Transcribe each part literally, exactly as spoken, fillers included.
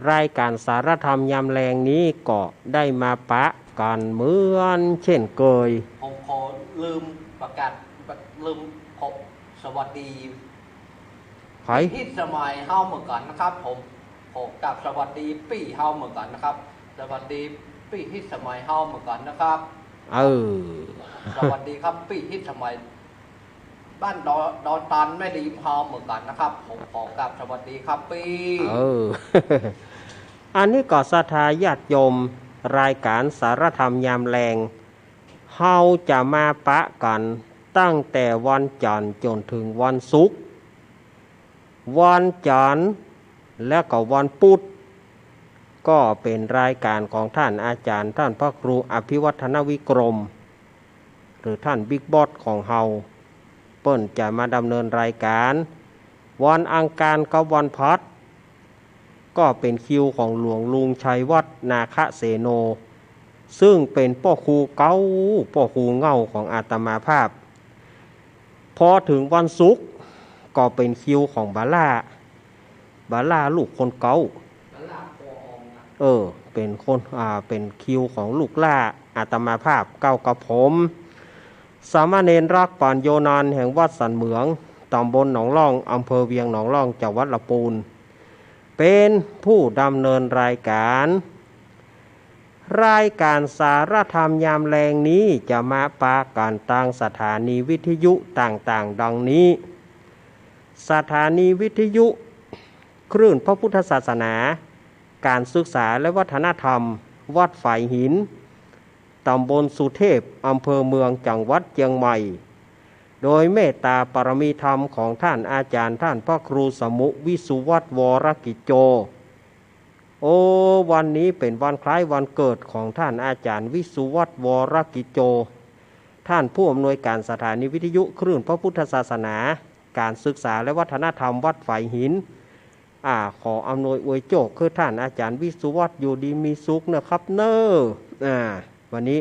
รายก๋านสารธรรมยามแลงนี้ก็ได้มาปะกั๋นเหมือนเจ้นเกย ผมขอลืมประกาศ ลืมขอสวัสดี ใผ พิสมัยเฮาเหมือนกั๋นนะครับ ผมขอกราบสวัสดีปี้เฮาเหมือนกั๋นนะครับ สวัสดีปี้พิสมัยเฮาเหมือนกั๋นนะครับ เออ สวัสดีครับปี้พิสมัย บ้านดอน ดอนตาลแม่ริมเฮาเหมือนกั๋นนะครับ ผมขอกราบสวัสดีครับปี้ เออ อันนี้ก็ศรัทธาญาติโยม รายก๋านสารธรรมยามแลง เฮาจะมาปะกั๋นตั้งแต่วันจั๋นทร์จ๋นเถิงวันศุกร์ วันจั๋นทร์และก็วันพุธ ก็เป๋นรายก๋านของต้านอาจ๋ารย์ ต้านพระครูอภิวัฒนวิกรม หรือต้านบิ๊กบอสของเฮา เปิ้นจะมาดำเนินรายก๋าน วันอังคารกับวันพฤหัส ก็เป๋นคิวของหลวงลุงชัยวัฒน์ นาคเสโน ซึ่งเป๋นป้อครูเก่า ป้อครูเหง้าของอาตมาภาพ พอเถิงวันศุกร์ ก็เป๋นคิวของบาร่า บาร่าลูกคนเก๊า เออ เป๋นคน อ่า เป๋นคิวของลูกหล้าอาตมาภาพ เก๊ากับผม สามเณรรัก ปานโยนาน แห่งวัดสันเหมือง ต๋ำบลหนองล่อง อำเภอเวียงหนองล่อง จังหวัดละปูน เป๋นผู้ดำเนินรายก๋าน รายก๋านสารธรรมยามแลงนี้จะมาปะกั๋นตางสถานีวิทยุต่างๆ ดังนี้ สถานีวิทยุคลื่นพระพุทธศาสนา ก๋านศึกษาและวัฒนธรรม วัดฝายหิน ตำบลสุเทพ อำเภอเมือง จังหวัดเจียงใหม่ โดยเมตตาปารมีธรรมของต้านอาจ๋ารย์ ต้านพระครูสมุห์ วิสุวัฒน์ วรกิจโจ โอ้ วันนี้เป๋นวันคล้ายวันเกิดของต้านอาจ๋ารย์ วิสุวัฒน์ วรกิจโจ ต้านผู้อำนวยก๋านสถานีวิทยุคลื่นพระพุทธศาสนา ก๋านศึกษาและวัฒนธรรมวัดฝายหิน อ่า ขออำนวยอวยโจคหื้อต้านอาจ๋ารย์วิสุวัฒน์อยู่ดีมีสุขนะครับเน่อ อ่า วันนี้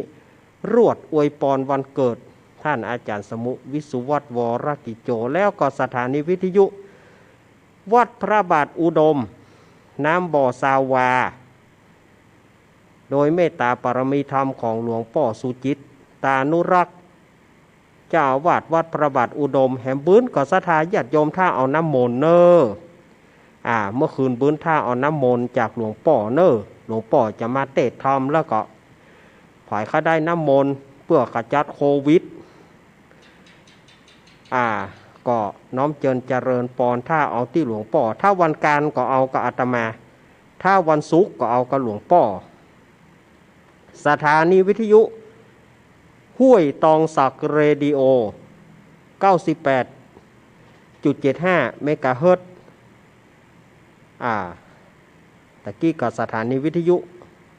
รวดอวยปอนวันเกิดต้านอาจ๋ารย์สมุห์ วิสุวัฒน์ วรกิจโจ แล้วก็สถานีวิทยุวัดพระบาทอุดม น้ำบ่อซาววา โดยเมตตาปารมีธรรมของหลวงป้อสุจิตตานุรักษ์ เจ้าอาวาสวัดพระบาทอุดม แหมบรื้นก็ศรัทธาญาติโยมถ้าเอาน้ำมนต์เน่อ อ่า เมื่อคืนบรื้นถ้าเอาน้ำมนต์จากหลวงป้อเน่อ หลวงป้อจะมาเตศน์ธรรม แล้วก็ผายข้าได้น้ำมนต์เปื้อขจัดโควิด อ่า ก็น้อมเจิญเจริญปอนถ้าเอาตี้หลวงป้อ ถ้าวันก๋านก็เอากับอาตมา ถ้าวันศุกร์ก็เอากับหลวงป้อ สถานีวิทยุห้วยตองสักเรดิโอ เก้าสิบแปดจุดเจ็ดห้า เมกะเฮิรตซ์ อ่า ตะกี้ก็สถานีวิทยุ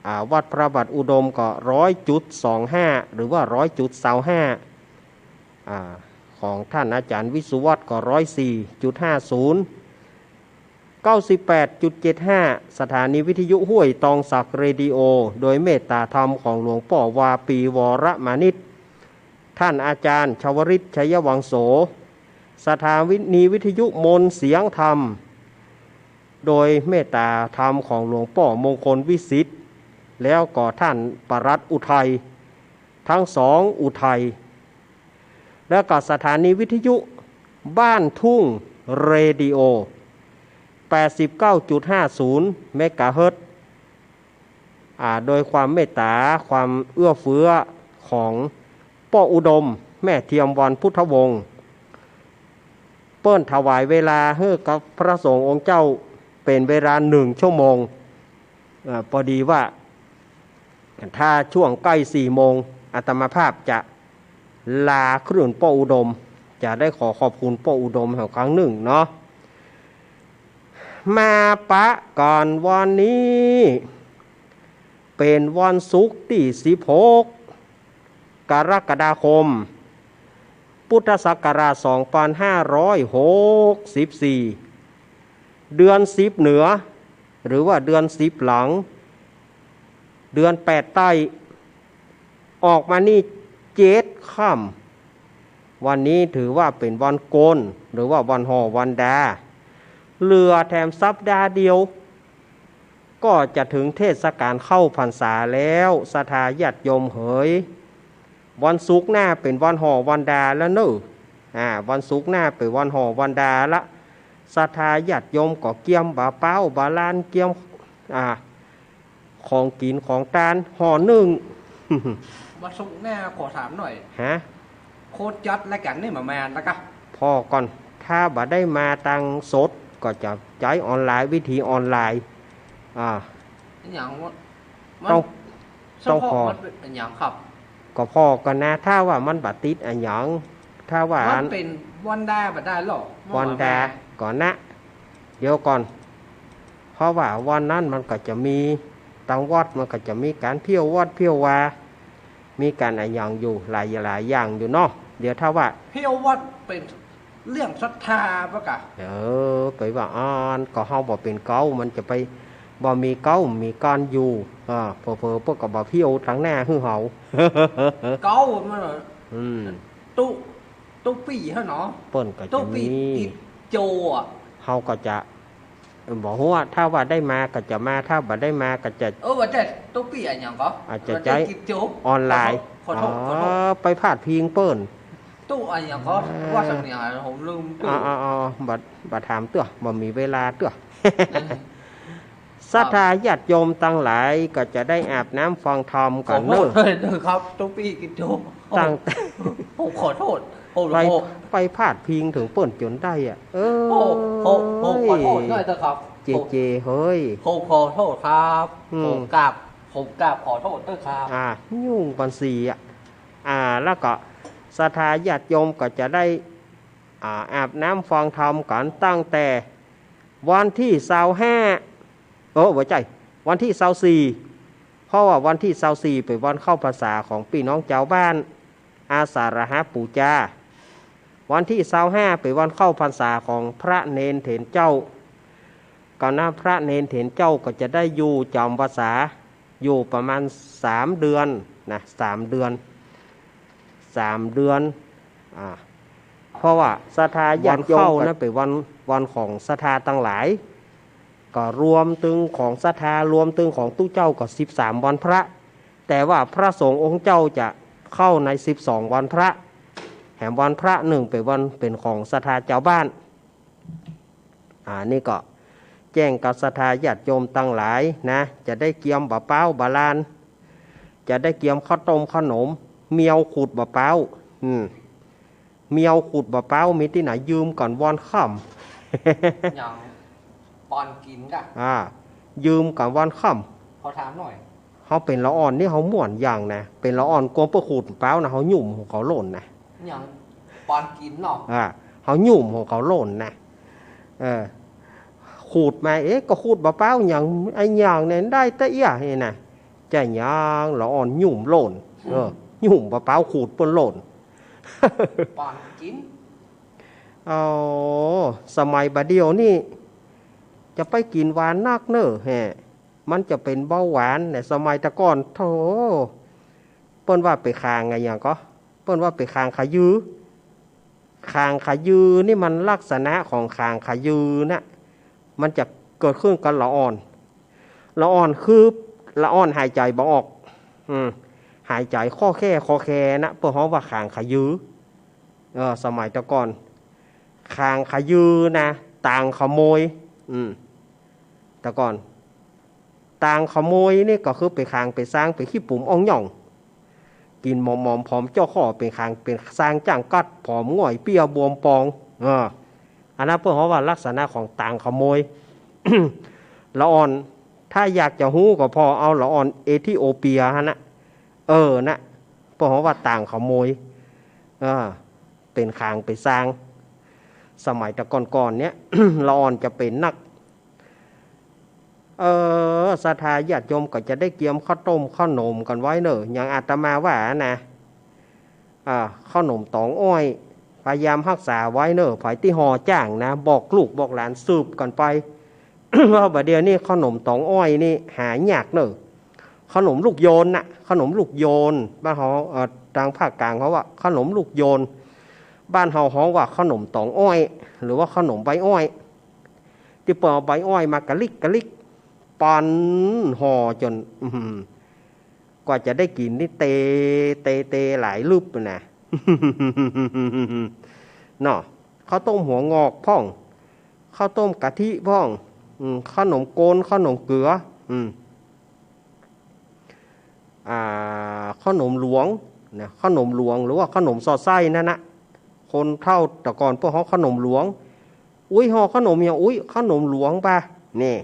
อ่า วัดพระบาทอุดมก็ ร้อยจุดสองห้า หรือว่า ร้อยจุดซาวห้า อ่า ของต้านอาจ๋ารย์วิสุวัฒน์ก็ ร้อยสี่จุดห้าศูนย์ เก้าสิบแปดจุดเจ็ดห้า สถานีวิทยุห้วยตองสักเรดิโอ โดยเมตตาธรรมของหลวงป้อวาปี วรมานิช ต้านอาจ๋ารย์ชวริต ชัยวังโส สถานีวิทยุมนต์เสียงธรรม โดยเมตตาธรรมของหลวงป้อมงคลวิสิทธิ์ แล้วก็ต้านปลัดอุทัย ตึงสองอุทัย แล้วก็สถานีวิทยุบ้านทุ่งเรดิโอ แปดสิบเก้าจุดห้าศูนย์ เมกะเฮิรตซ์ อ่า โดยความเมตตาความเอื้อเฟื้อของป้ออุดม แม่เทียมวรรณพุทธวงศ์ เปิ้นถวายเวลาหื้อกับพระสงฆ์องค์เจ้าเป๋นเวลาหนึ่งชั่วโมง เอ่อ ปอดีว่า ถ้าช่วงใก้สี่โมง อาตมาภาพจะลาคลื่นป้ออุดม จะได้ขอขอบคุณป้ออุดมอีกครั้งนึ่งเนาะ มาปะกั๋นวันนี้ เป๋นวันศุกร์ตี้สิบหก กรกฎาคม พุทธศักราช สองพันห้าร้อยหกสิบสี่ เดือนสิบเหนือ หรือว่าเดือนสิบหลัง เดือนแปดใต้ ออกมานี่เจ็ดค่ำ วันนี้ถือว่าเป๋นวันโกน หรือว่าวันห่อวันดา เหลือแถมสัปดาห์เดียว ก็จะเถิงเทศกาลเข้าพรรษาแล้ว ศรัทธาญาติโยมเหย วันศุกร์หน้าเป๋นวันห่อวันดาแล้วเน่อ อ่า วันศุกร์หน้าเป๋นวันห่อวันดาละ ศรัทธาญาติโยมก็เกียมบ่าเป๊าบ่าลาน เกียม อ่า ของกิ๋นของตาน ห่อนึ่ง วันศุกร์หน้าขอถามหน่อย ฮะ โคตรจัดรายก๋านนี่มาแมนแล้วกะ ผ่อก่อน ถ้าบ่ได้มาตางสดก็จะใจ๊ออนไลน์ วิธีออนไลน์ อ่า อะหยังวะ มัน ต้อง เฉพาะ ต้องผ่อ มันเป๋นอะหยังครับ ก็ผ่อก่อนนะ ถ้าว่ามันบ่ติดอะหยัง ถ้าว่า มันเป๋นวันดาบ่ได้หรอ วันดา มันว่าแม่ ก่อนนะ เดี๋ยวก่อน เพราะว่าวันนั้นมันก็จะมี ตางวัดมันก็จะมีก๋านเผี้ยววัดเผี้ยววา มีก๋านอะหยังอยู่หลาย หลายอย่างอยู่เนาะ เดี๋ยวถ้าว่า เผี้ยววัดเป๋นเรื่องศรัทธาปะกะ เออ ไปว่าอั้น ก็เฮาบ่เป๋นเก๊า มันจะไป บ่มีเก๊า มีก้านอยู่ อ่า เผลอๆ เปิ้นก็บ่เผี้ยวตางหน้าหื้อเฮา เก๊ามัน อืม ตุ๊ ตุ๊ปี้หั้นเนาะ เปิ้นก็จะมี ตุ๊ปี้กิจโจอะ เฮาก็จะ บ่ฮู้อะ ถ้าว่าได้มาก็จะมา ถ้าบ่ได้มาก็จะ เออ ว่าแต่ตุ๊ปี้อะหยังก็ อาจจะใจ๊ ตุ๊ปี้กิจโจ ออนไลน์ ขอโทษ ขอโทษ ขอโทษ อ๋อ ไปพาดพิงเปิ้น ตุ๊อะหยังก็ เออ ว่าสำเนียงอะ ผมลืมตุ๊ อ๋อ อ๋อ อ๋อ บ่ บ่ถามเตื้อ บ่มีเวลาเตื้อ เออ ศรัทธาญาติโยมตังหลายก็จะได้อาบน้ำฟังธรรมกั๋นเน่อ ขอโทษด้วยนะครับ ตุ๊ปี้กิจโจ ตั้งแต่ ผมขอโทษ ผม ไป ขอ ไปพาดพิงเถิงเปิ้นจ๋นได้อะ เออ ผม ผม ผมขอโทษด้วยนะครับ เจเจ เฮ้ย ผมขอโทษครับ อืม ผมกราบ ผมกราบขอโทษด้วยครับ อ่า ยุ่งปันสีอะ อ่า แล้วก็ศรัทธาญาติโยมก็จะได้ อ่า อาบน้ำฟังธรรมกั๋นตั้งแต่วันตี้ซาวห้า เออ บ่ใจ้ วันตี้ซาวสี่ เพราะว่าวันตี้ซาวสี่เป๋นวันเข้าพรรษาของปี้น้องจาวบ้าน อาสาฬหปูจา วันตี้ซาวห้าเป๋นวันเข้าพรรษาของพระเณรเถรเจ้า ก็นะ พระเณรเถรเจ้าก็จะได้อยู่จ๋ำพรรษา อยู่ประมาณสามเดือนนะ สามเดือน สามเดือน อ่า เพราะว่าศรัทธาญาติโยม วันเข้านั้นเป๋นวัน วันของศรัทธาตังหลาย ก็รวมตึงของศรัทธา รวมตึงของตุ๊เจ้าก็สิบสามวันพระ แต่ว่าพระสงฆ์องค์เจ้าจะเข้าในสิบสองวันพระ แหมวันพระนึ่งเป๋นวัน เป๋นของศรัทธาจาวบ้าน อ่า นี่ก็แจ้งกับศรัทธาญาติโยมตังหลายนะ จะได้เกียมบ่าเป๊าบ่าลาน จะได้เกียมข้าวต้มข้าวหนม เมียวขูดบ่าเป๊า อืม เมียวขูดบ่าเป๊า มีตี้ไหน ยืมก่อนวอนค่ำ หยัง ปอนกิ๋นก่ะ อ่า ยืมก่อนวอนค่ำ ขอถามหน่อย เฮาเป๋นละอ่อนนี่เฮาม่วนอย่างนะ เป๋นละอ่อนกลัวเปิ้นขูดบ่าเป๊านะ เฮาหยุ่มของเขาหล่นนะ หยัง ปอนกิ๋นเนาะ อ่า เฮาหยุ่มของเขาหล่นนะ เออ ขูดมา เอ๊ะ ก็ขูดบ่าเป๊าหยัง ไอ้หยังเนี่ย ได้แต่เอี้ยนี่นะ จะหยัง ละอ่อนหยุ่มหล่น เออ หยุ่มบ่าเป๊าขูดเปิ้นหล่น ปอนกิ๋น อ๋อ สมัยบ่าเดี่ยวนี่ จะไปกิ๋นหวานนักเน่อแฮะ มันจะเป๋นเบาหวานเนี่ย สมัยแต่ก่อน โธ่ เปิ้นว่าเป๋นข่างอะหยังก็ เปิ้นว่าเป๋นข่างขะยือ ข่างขะยือนี่มันลักษณะของข่างขะยือนะ มันจะเกิดขึ้นกับละอ่อน ละอ่อนคือละอ่อนหายใจ๋บ่ออก อืม หายใจ๋คอแคคอแคนะ เปิ้นฮ้องว่าข่างขะยือ เออ สมัยแต่ก่อน ข่างขะยือนะ ตางขโมย อืม แต่ก่อน ตางขโมยนี่ก็คือเป๋นข่างเป๋นซาง เป๋นขี้ปุ๋มอ่องหย่อง กิ๋นหมอมๆ ผอมเจ้าข้อ เป๋นข่างเป๋นซางจ้างกัด ผอมง่อยเปี้ยบวมปอง เออ อันนั้นเปิ้นฮ้องว่าลักษณะของตางขโมย ละอ่อน ถ้าอยากจะฮู้ก็ผ่อเอาละอ่อนเอธิโอเปียหั้นนะ เออ นะ เปิ้นฮ้องว่าตางขโมย เออ เป๋นข่างเป๋นซาง สมัยแต่ก่อนๆ เนี่ย ละอ่อนจะเป๋นนัก เออ ศรัทธาญาติโยมก็จะได้เกียมข้าวต้มข้าวหนมกั๋นไว้เน่อ อย่างอาตมาว่านะ อ่า ข้าวหนมต๋องอ้อย พยายามฮักษาไว้เน่อ ใผตี้ห่อจ้างนะ บอกลูกบอกหลานสืบกั๋นไป ว่าบ่าเดี่ยวนี้ข้าวหนมต๋องอ้อยนี่หายากเน่อ ข้าวหนมลูกโยนน่ะ ข้าวหนมลูกโยน บ้านเฮา เอ่อ ตางภาคกลางเขาว่าข้าวหนมลูกโยน บ้านเฮาฮ้องว่าข้าวหนมต๋องอ้อย หรือว่าข้าวหนมใบอ้อย ตี้เปิ้นเอาใบอ้อยมากะลิกกะลิก ปันห่อจ๋น อื้อหือ กว่าจะได้กิ๋นนี่เต เต เตหลายลึบนะ เนาะ ข้าวต้มหัวงอกพ่อง ข้าวต้มกะทิพ่อง อืม ขนมโกน ขนมเกือ อืม อ่า ขนมหลวงนะ ขนมหลวงหรือว่าขนมสอดไส้นั่นนะ คนเฒ่าแต่ก่อนป้อฮ้องขนมหลวง อุ๊ย ห่อขนมหยัง อุ๊ย ขนมหลวงปะ นี่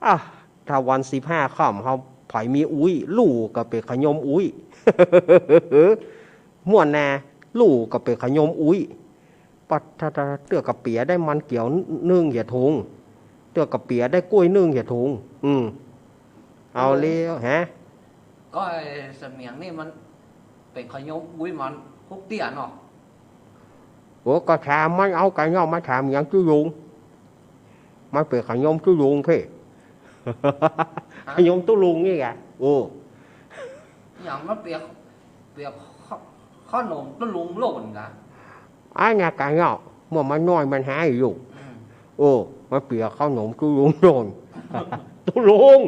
อ่ะ ถ้าวันสิบห้าค่ำเฮาใผมีอุ๊ย ลู่ก็ไปขยมอุ๊ย ม่วนนา ลู่ก็ไปขยมอุ๊ย ปัดทะทะ เตื้อกะเปียได้มันเกียวนึ่งเหียถุง เตื้อกะเปียได้ก้วยนึ่งเหียถุง อืม เอาแล้ว ฮะ ก็ไอ้เสมียงนี่มันไปขยมอุ๊ยมันทุกเตื้อเนาะ โอ้ ก็ถามมันเอา ก๋านอกมาถามหยังตุ๊ลุง มันไปขยมตุ๊ลุงเพ่ ฮะ ขยมตุ๊ลุงนี่แหละ โอ้ หยังมันเปียก เปียกข- ขนมตุ๊ลุงโล่นกะ อันน่ะก๋านอก เมื่อมันน้อยมันหายอยู่ อืม โอ้ มันเปียกขนมตุ๊ลุงโล่น ตุ๊ลุง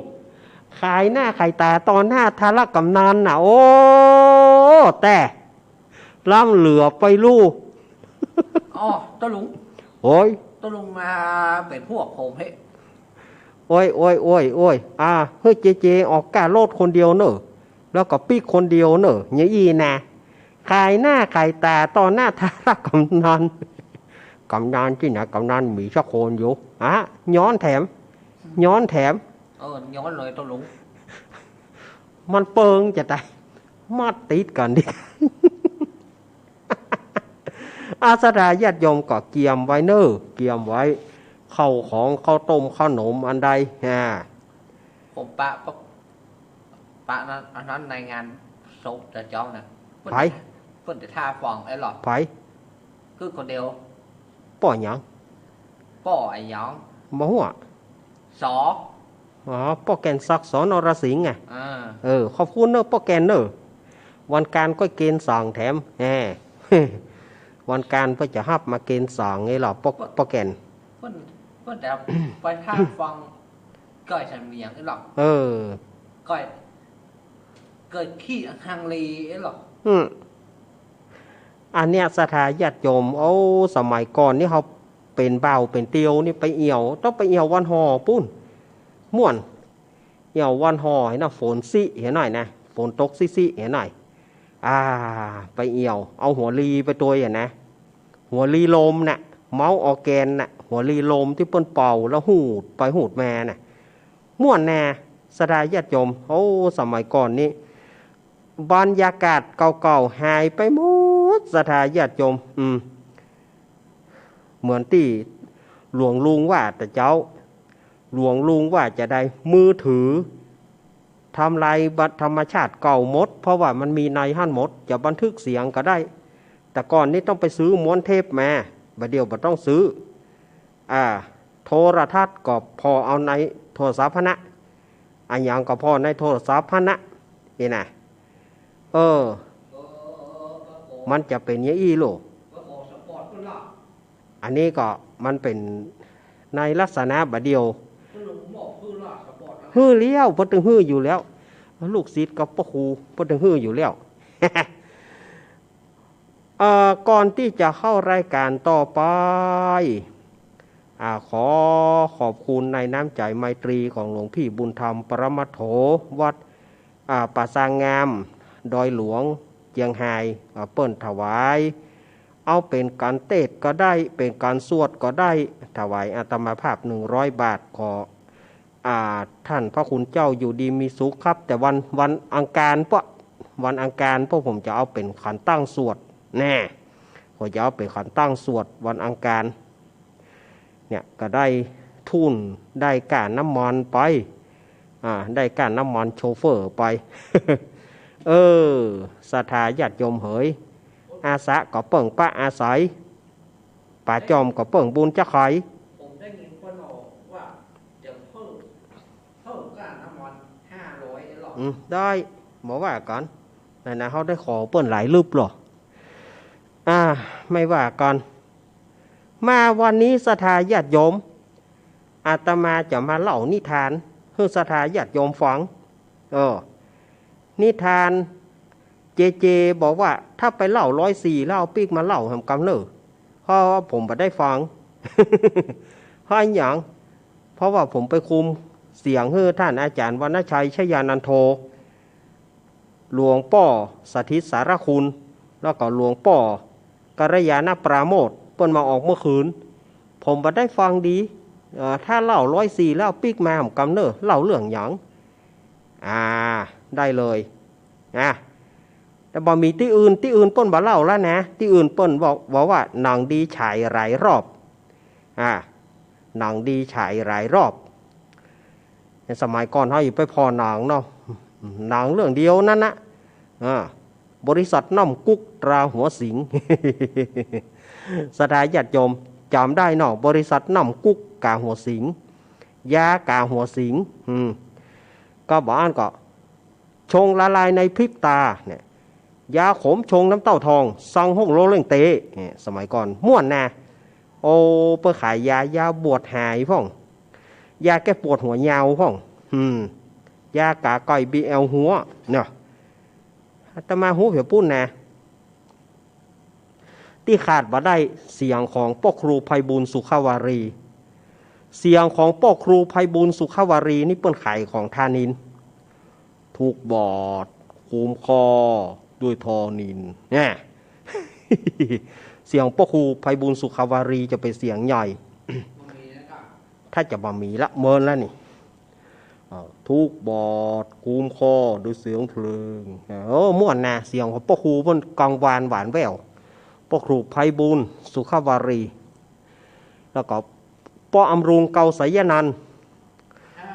ขายหน้าขายต๋าต่อหน้าทารกำนันน่ะ โอ้ แต่ ล้ำเหลือไปลู่ อ๋อ ตุ๊ลุง โอ้ย ตุ๊ลุงมาเป๋นพวกผมเฮ้ โอ้ย โอ้ย โอ้ย โอ้ย อ่า เฮ้ย เจเจ ออกก้าโลดคนเดียวเน่อ แล้วก็ปิ๊กคนเดียวเน่อ เยียะอี้นะ ขายหน้าขายต๋าต่อหน้าทารกำนัน กำนันตี้ไหน กำนันมีสักคนอยู่ อ่ะ ย้อนแถม ย้อนแถม เออ ย้อนเลยตุ๊ลุง มันเปิงจะต๋าย มาติดกั๋นดิ อา ศรัทธาญาติโยมก็เกียมไว้เน่อ เกียมไว้ ข้าวของ ข้าวต้ม ขนมอันใด อ่า ผมปะ ปะ ปะนั้น อันนั้นในงานศพตาเจ้านะ ใผ เปิ้นจะ เปิ้นจะท่าฟังไอ้หรอ ใผ คือคนเดียว ป้อหยัง ป้อไอ้หยัง บ่ฮู้อะ สอ อ๋อ ป้อแก่นศักดิ์ สอ นรสิงห์ไง อ่า เออ ขอบคุณเน่อ ป้อแก่นเน่อ วันก๋านก็เกณฑ์สั่งแถม แหม วันก๋านเปิ้นจะฮับมาเกณฑ์สั่งไงหรอ ป้อ ป้อแก่น เปิ้น เปิ้นจะไปท่าฟังก้อยเสมียงไอ้หรอ เออ ก้อย ก้อยขี้ฮังเลไอ้หรอ อืม อันเนี้ยศรัทธาญาติโยม โอ้ สมัยก่อนนี่เฮาเป๋นบ่าวเป๋นเตียวนี่ไปเอี่ยว ต้องไปเอี่ยววันห่อปู๊น ม่วน เอี่ยววันห่อหั้นนะ ฝนซี้หั้นหน่อยนะ ฝนตกซี้ๆหั้นหน่อย อ่า ไปเอี่ยว เอาหัวลีไปตวยหั้นนะ หัวลีลมน่ะ เมาออร์แกนน่ะ หัวลีลมตี้เปิ้นเป่าแล้วหูดไปหูดมาน่ะ ม่วนนา ศรัทธาญาติโยม โอ้ สมัยก่อนนี่ บรรยากาศเก่าๆ หายไปหมด ศรัทธาญาติโยม อืม เหมือนตี้หลวงลุงว่าตะเจ๊า หลวงลุงว่าจะได้มือถือ ทำลายธรรมชาติเก่าหมด เพราะว่ามันมีในหั้นหมด จะบันทึกเสียงก็ได้ แต่ก่อนนี้ต้องไปซื้อม้วนเทปมา บ่าเดี่ยวบ่ต้องซื้อ อ่า โทรทัศน์ก็ผ่อเอาในโทรศัพท์หั้นนะ อะหยังก็ผ่อในโทรศัพท์หั้นนะ นี่นะ เออ มันจะเป๋นอย่างอี้โล อันนี้ก็มันเป๋นในลักษณะบ่าเดี่ยว หื้อแล้ว เปิ้นตึงหื้ออยู่แล้ว ลูกศิษย์กับป้อครู เปิ้นตึงหื้ออยู่แล้ว เอ่อ ก่อนตี้จะเข้ารายการต่อไป อ่า ขอขอบคุณในน้ำใจ๋ไมตรีของหลวงพี่บุญธรรม ปรมัตโถ วัด อ่า ป่าซางงาม ดอยหลวง เจียงฮาย อ่า เปิ้นถวาย เอาเป๋นก๋านเตสน์ก็ได้ เป๋นก๋านสวดก็ได้ ถวายอาตมาภาพหนึ่งร้อยบาท ขอ อ่า ท่านพระคุณเจ้าอยู่ดีมีสุขครับ แต่วัน วันอังคารป้อ วันอังคารป้อผมจะเอาเป๋นขันตั้งสวด แน่ ผมจะเอาเป๋นขันตั้งสวดวันอังคาร เนี่ย ก็ได้ทุน ได้ก้าน้ำมันไป อ่า ได้ก้าน้ำมันโชเฟอร์ไป เออ ศรัทธาญาติโยมเหย อาสาก็เปิ้งปะอาศัย ป๋าจอมก็เปิ้งบุญจ๊ะไข ผมได้ยินเปิ้นบอกว่าจะเพิ่ม เพิ่มก้าน้ำมันห้าร้อยหรอ อืม ได้ บ่ว่ากั๋น ไหนๆ เฮาได้ขอเปิ้นหลายลึบหรอ อ่า ไม่ว่ากั๋น มาวันนี้ศรัทธาญาติโยม อาตมาจะมาเล่านิทานหื้อศรัทธาญาติโยมฟัง เออ นิทาน เจเจ บอกว่าถ้าไปเล่าร้อยสี่แล้วเอาปิ๊กมาเล่าแหมกำเน่อ เพราะว่าผมบ่ได้ฟัง เพราะอะหยัง เพราะว่าผมไปคุมเสียงหื้อท่านอาจารย์วรรณชัย ชยานันโท หลวงป้อสถิตสารคุณ แล้วก็หลวงป้อกัลยาณปราโมทย์ เปิ้นมาออกเมื่อคืน ผมบ่ได้ฟังดี เอ่อ ถ้าเล่าร้อยสี่แล้วปิ๊กมาแหมกำเน่อ เล่าเรื่องหยัง อ่า ได้เลย นะ แต่บ่มีตี้อื่น ตี้อื่นเปิ้นบ่เล่าแล้วนะ ตี้อื่นเปิ้นบอก บอกว่าหนังดีฉายหลายรอบ อ่า หนังดีฉายหลายรอบ ในสมัยก่อนเฮาอยู่ไปผ่อหนังเนาะ หนังเรื่องเดียวนั้นนะ อ่า บริษัทน้ำกุ๊กตราหัวสิง ศรัทธาญาติโยมจ๋ำได้เนาะ บริษัทน้ำกุ๊กก๋าหัวสิง ยาก๋าหัวสิง อืม ก็บ่อั้นก็ ชงละลายในพริบตาเนี่ย ยาขมชงน้ำเต้าทอง สั่งห้องโลเล่งเต๋ เนี่ย สมัยก่อนม่วนนะ โอ้ เปิ้นขายยา ยาบวดหายพ่อง ยาแก้ปวดหัวยาวพ่อง อืม ยาก๋าก๋อยบีแอลหัว เนาะ อาตมาฮู้เผียปุ้นนะ ตี้ขาดบ่ได้เสียงของป้อครูไพบูลย์ สุขวารี เสียงของป้อครูไพบูลย์ สุขวารีนี่เปิ้นขายของทานิน ถูกบอด กุมคอ ด้วยทอนิน เนี่ย เสียงป้อครูไพบูลย์ สุขวารีจะเป๋นเสียงใหญ่ ถ้าจะบ่มีละ เมินแล้วนี่ เอ่อ ถูกบอด กุมคอ ด้วยเสียงเพลง เออ ม่วนนะ เสียงของป้อครูเปิ้นกังวานหวานแว่ว ป้อครูไพบูลย์ สุขวารี แล้วก็ป้ออำรุง เกาไสยนันท์ ถ้า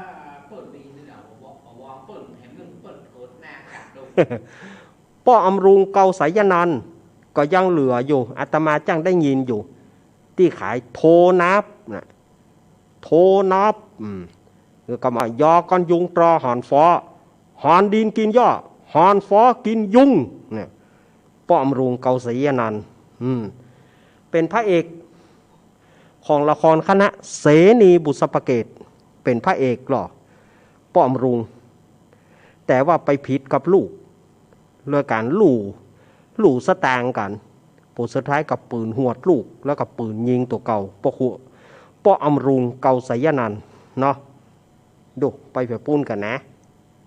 เปิ้นมีนี่นะ ผมบอก ผมบอกเปิ้นแหมนึ่งเปิ้นโกรธหน้ากัดลง ป้ออำรุง เกาไสยนันท์ ก็ยังเหลืออยู่ อาตมาจั้งได้ยินอยู่ ตี้ขายโทนับนะ โทนับ อืม แล้วก็มา ยากันยุงตราห่านฟ้า ห่านดินกินหญ้า ห่านฟ้ากินยุง เนี่ย ป้ออำรุง เกาไสยนันท์ อืม เป๋นพระเอกของละครคณะเสนีบุษปเกต เป๋นพระเอกหล่อ ป้ออำรุง แต่ว่าไปผิดกับลูก โดยก๋านลู่ ลู่สตางค์กั๋น ผลสุดท้ายก็ปืนหวดลูก แล้วก็ปืนยิงตั๋วเก่า ป้อครู ป้ออำรุง เกาไสยนันท์ เนาะ ดู ไปเผียปุ้นกั๋นนะ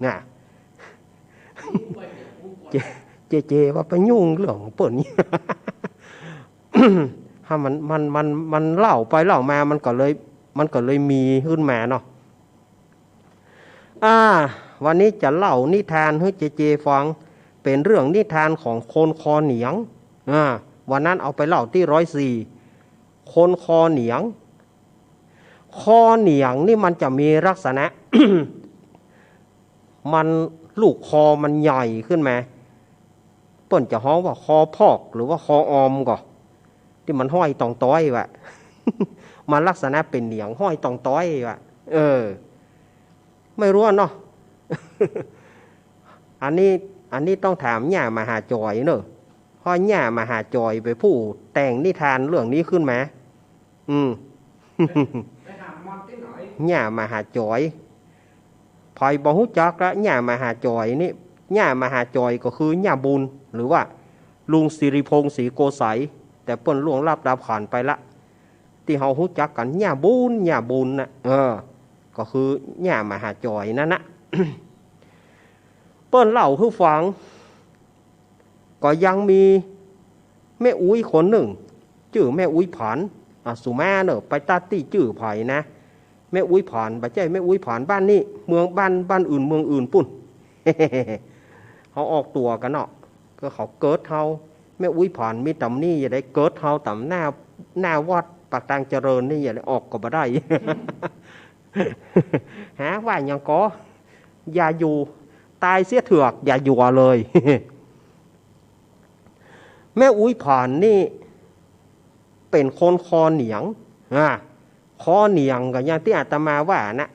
น่ะ เจ เจเจ ว่าไปยุ่งเรื่องของเปิ้นนี่ ถ้ามัน มัน มัน มันเล่าไปเล่ามา มันก็เลย มันก็เลยมีขึ้นมาเนาะ อ่า วันนี้จะเล่านิทานหื้อเจเจฟัง เป๋นเรื่องนิทานของคนคอเหนียง อ่า วันนั้นเอาไปเล่าตี้ร้อยสี่ คนคอเหนียง คอเหนียงนี่มันจะมีลักษณะ มันลูกคอมันใหญ่ขึ้นมา เปิ้นจะฮ้องว่าคอพอกหรือว่าคอออมก่อ ตี้มันห้อยต่องต๊อยว่ะ มันลักษณะเป๋นเหนียงห้อยต่องต๊อยว่ะ เออ ไม่รู้เนาะ อันนี้ อันนี้ต้องถามย่ามหาจ๋อยเนอะ เพราะย่ามหาจ๋อยเป๋นผู้แต่งนิทานเรื่องนี้ขึ้นมา อืม ไปหามันตี้ไหน ย่ามหาจ๋อย ใผบ่ฮู้จักละ ย่ามหาจ๋อยนี่ ย่ามหาจ๋อยก็คือย่าบุญ หรือว่าลุงสิริพงษ์ ศรีโกไสย แต่เปิ้นล่วงลับดับขันธ์ไปละ ตี้เฮาฮู้จักกั๋น ย่าบุญ ย่าบุญน่ะ เออ ก็คือย่ามหาจ๋อยนั่นน่ะ เปิ้นเล่าหื้อฟัง ก็ยังมีแม่อุ๊ยคนนึ่ง จื้อแม่อุ๊ยผาน อ่ะ สุมาเน่อ ไปตั๊ดตี้จื้อใผนะ แม่อุ๊ยผาน บ่ใจ้แม่อุ๊ยผานบ้านนี้ เมืองบ้าน บ้านอื่นเมืองอื่นปุ้น เฮาออกตั๋วกั๋นเนาะ ก็เขาเกิดเฮา แม่อุ๊ยผานมีต๋ำนี้ อย่าได้เกิดเฮาต๋ำหน้า หน้าวัดปากตางเจริญนี่ อย่าได้ออกก็บ่ได้ ฮะ ว่าหยังก่อ อย่าอยู่ ต๋ายเสียเถือก อย่าอยู่เลย แม่อุ๊ยผานนี่เป๋นคนคอเหนียง อ่า คอเหนียงก็อย่างตี้อาตมาว่าน่ะ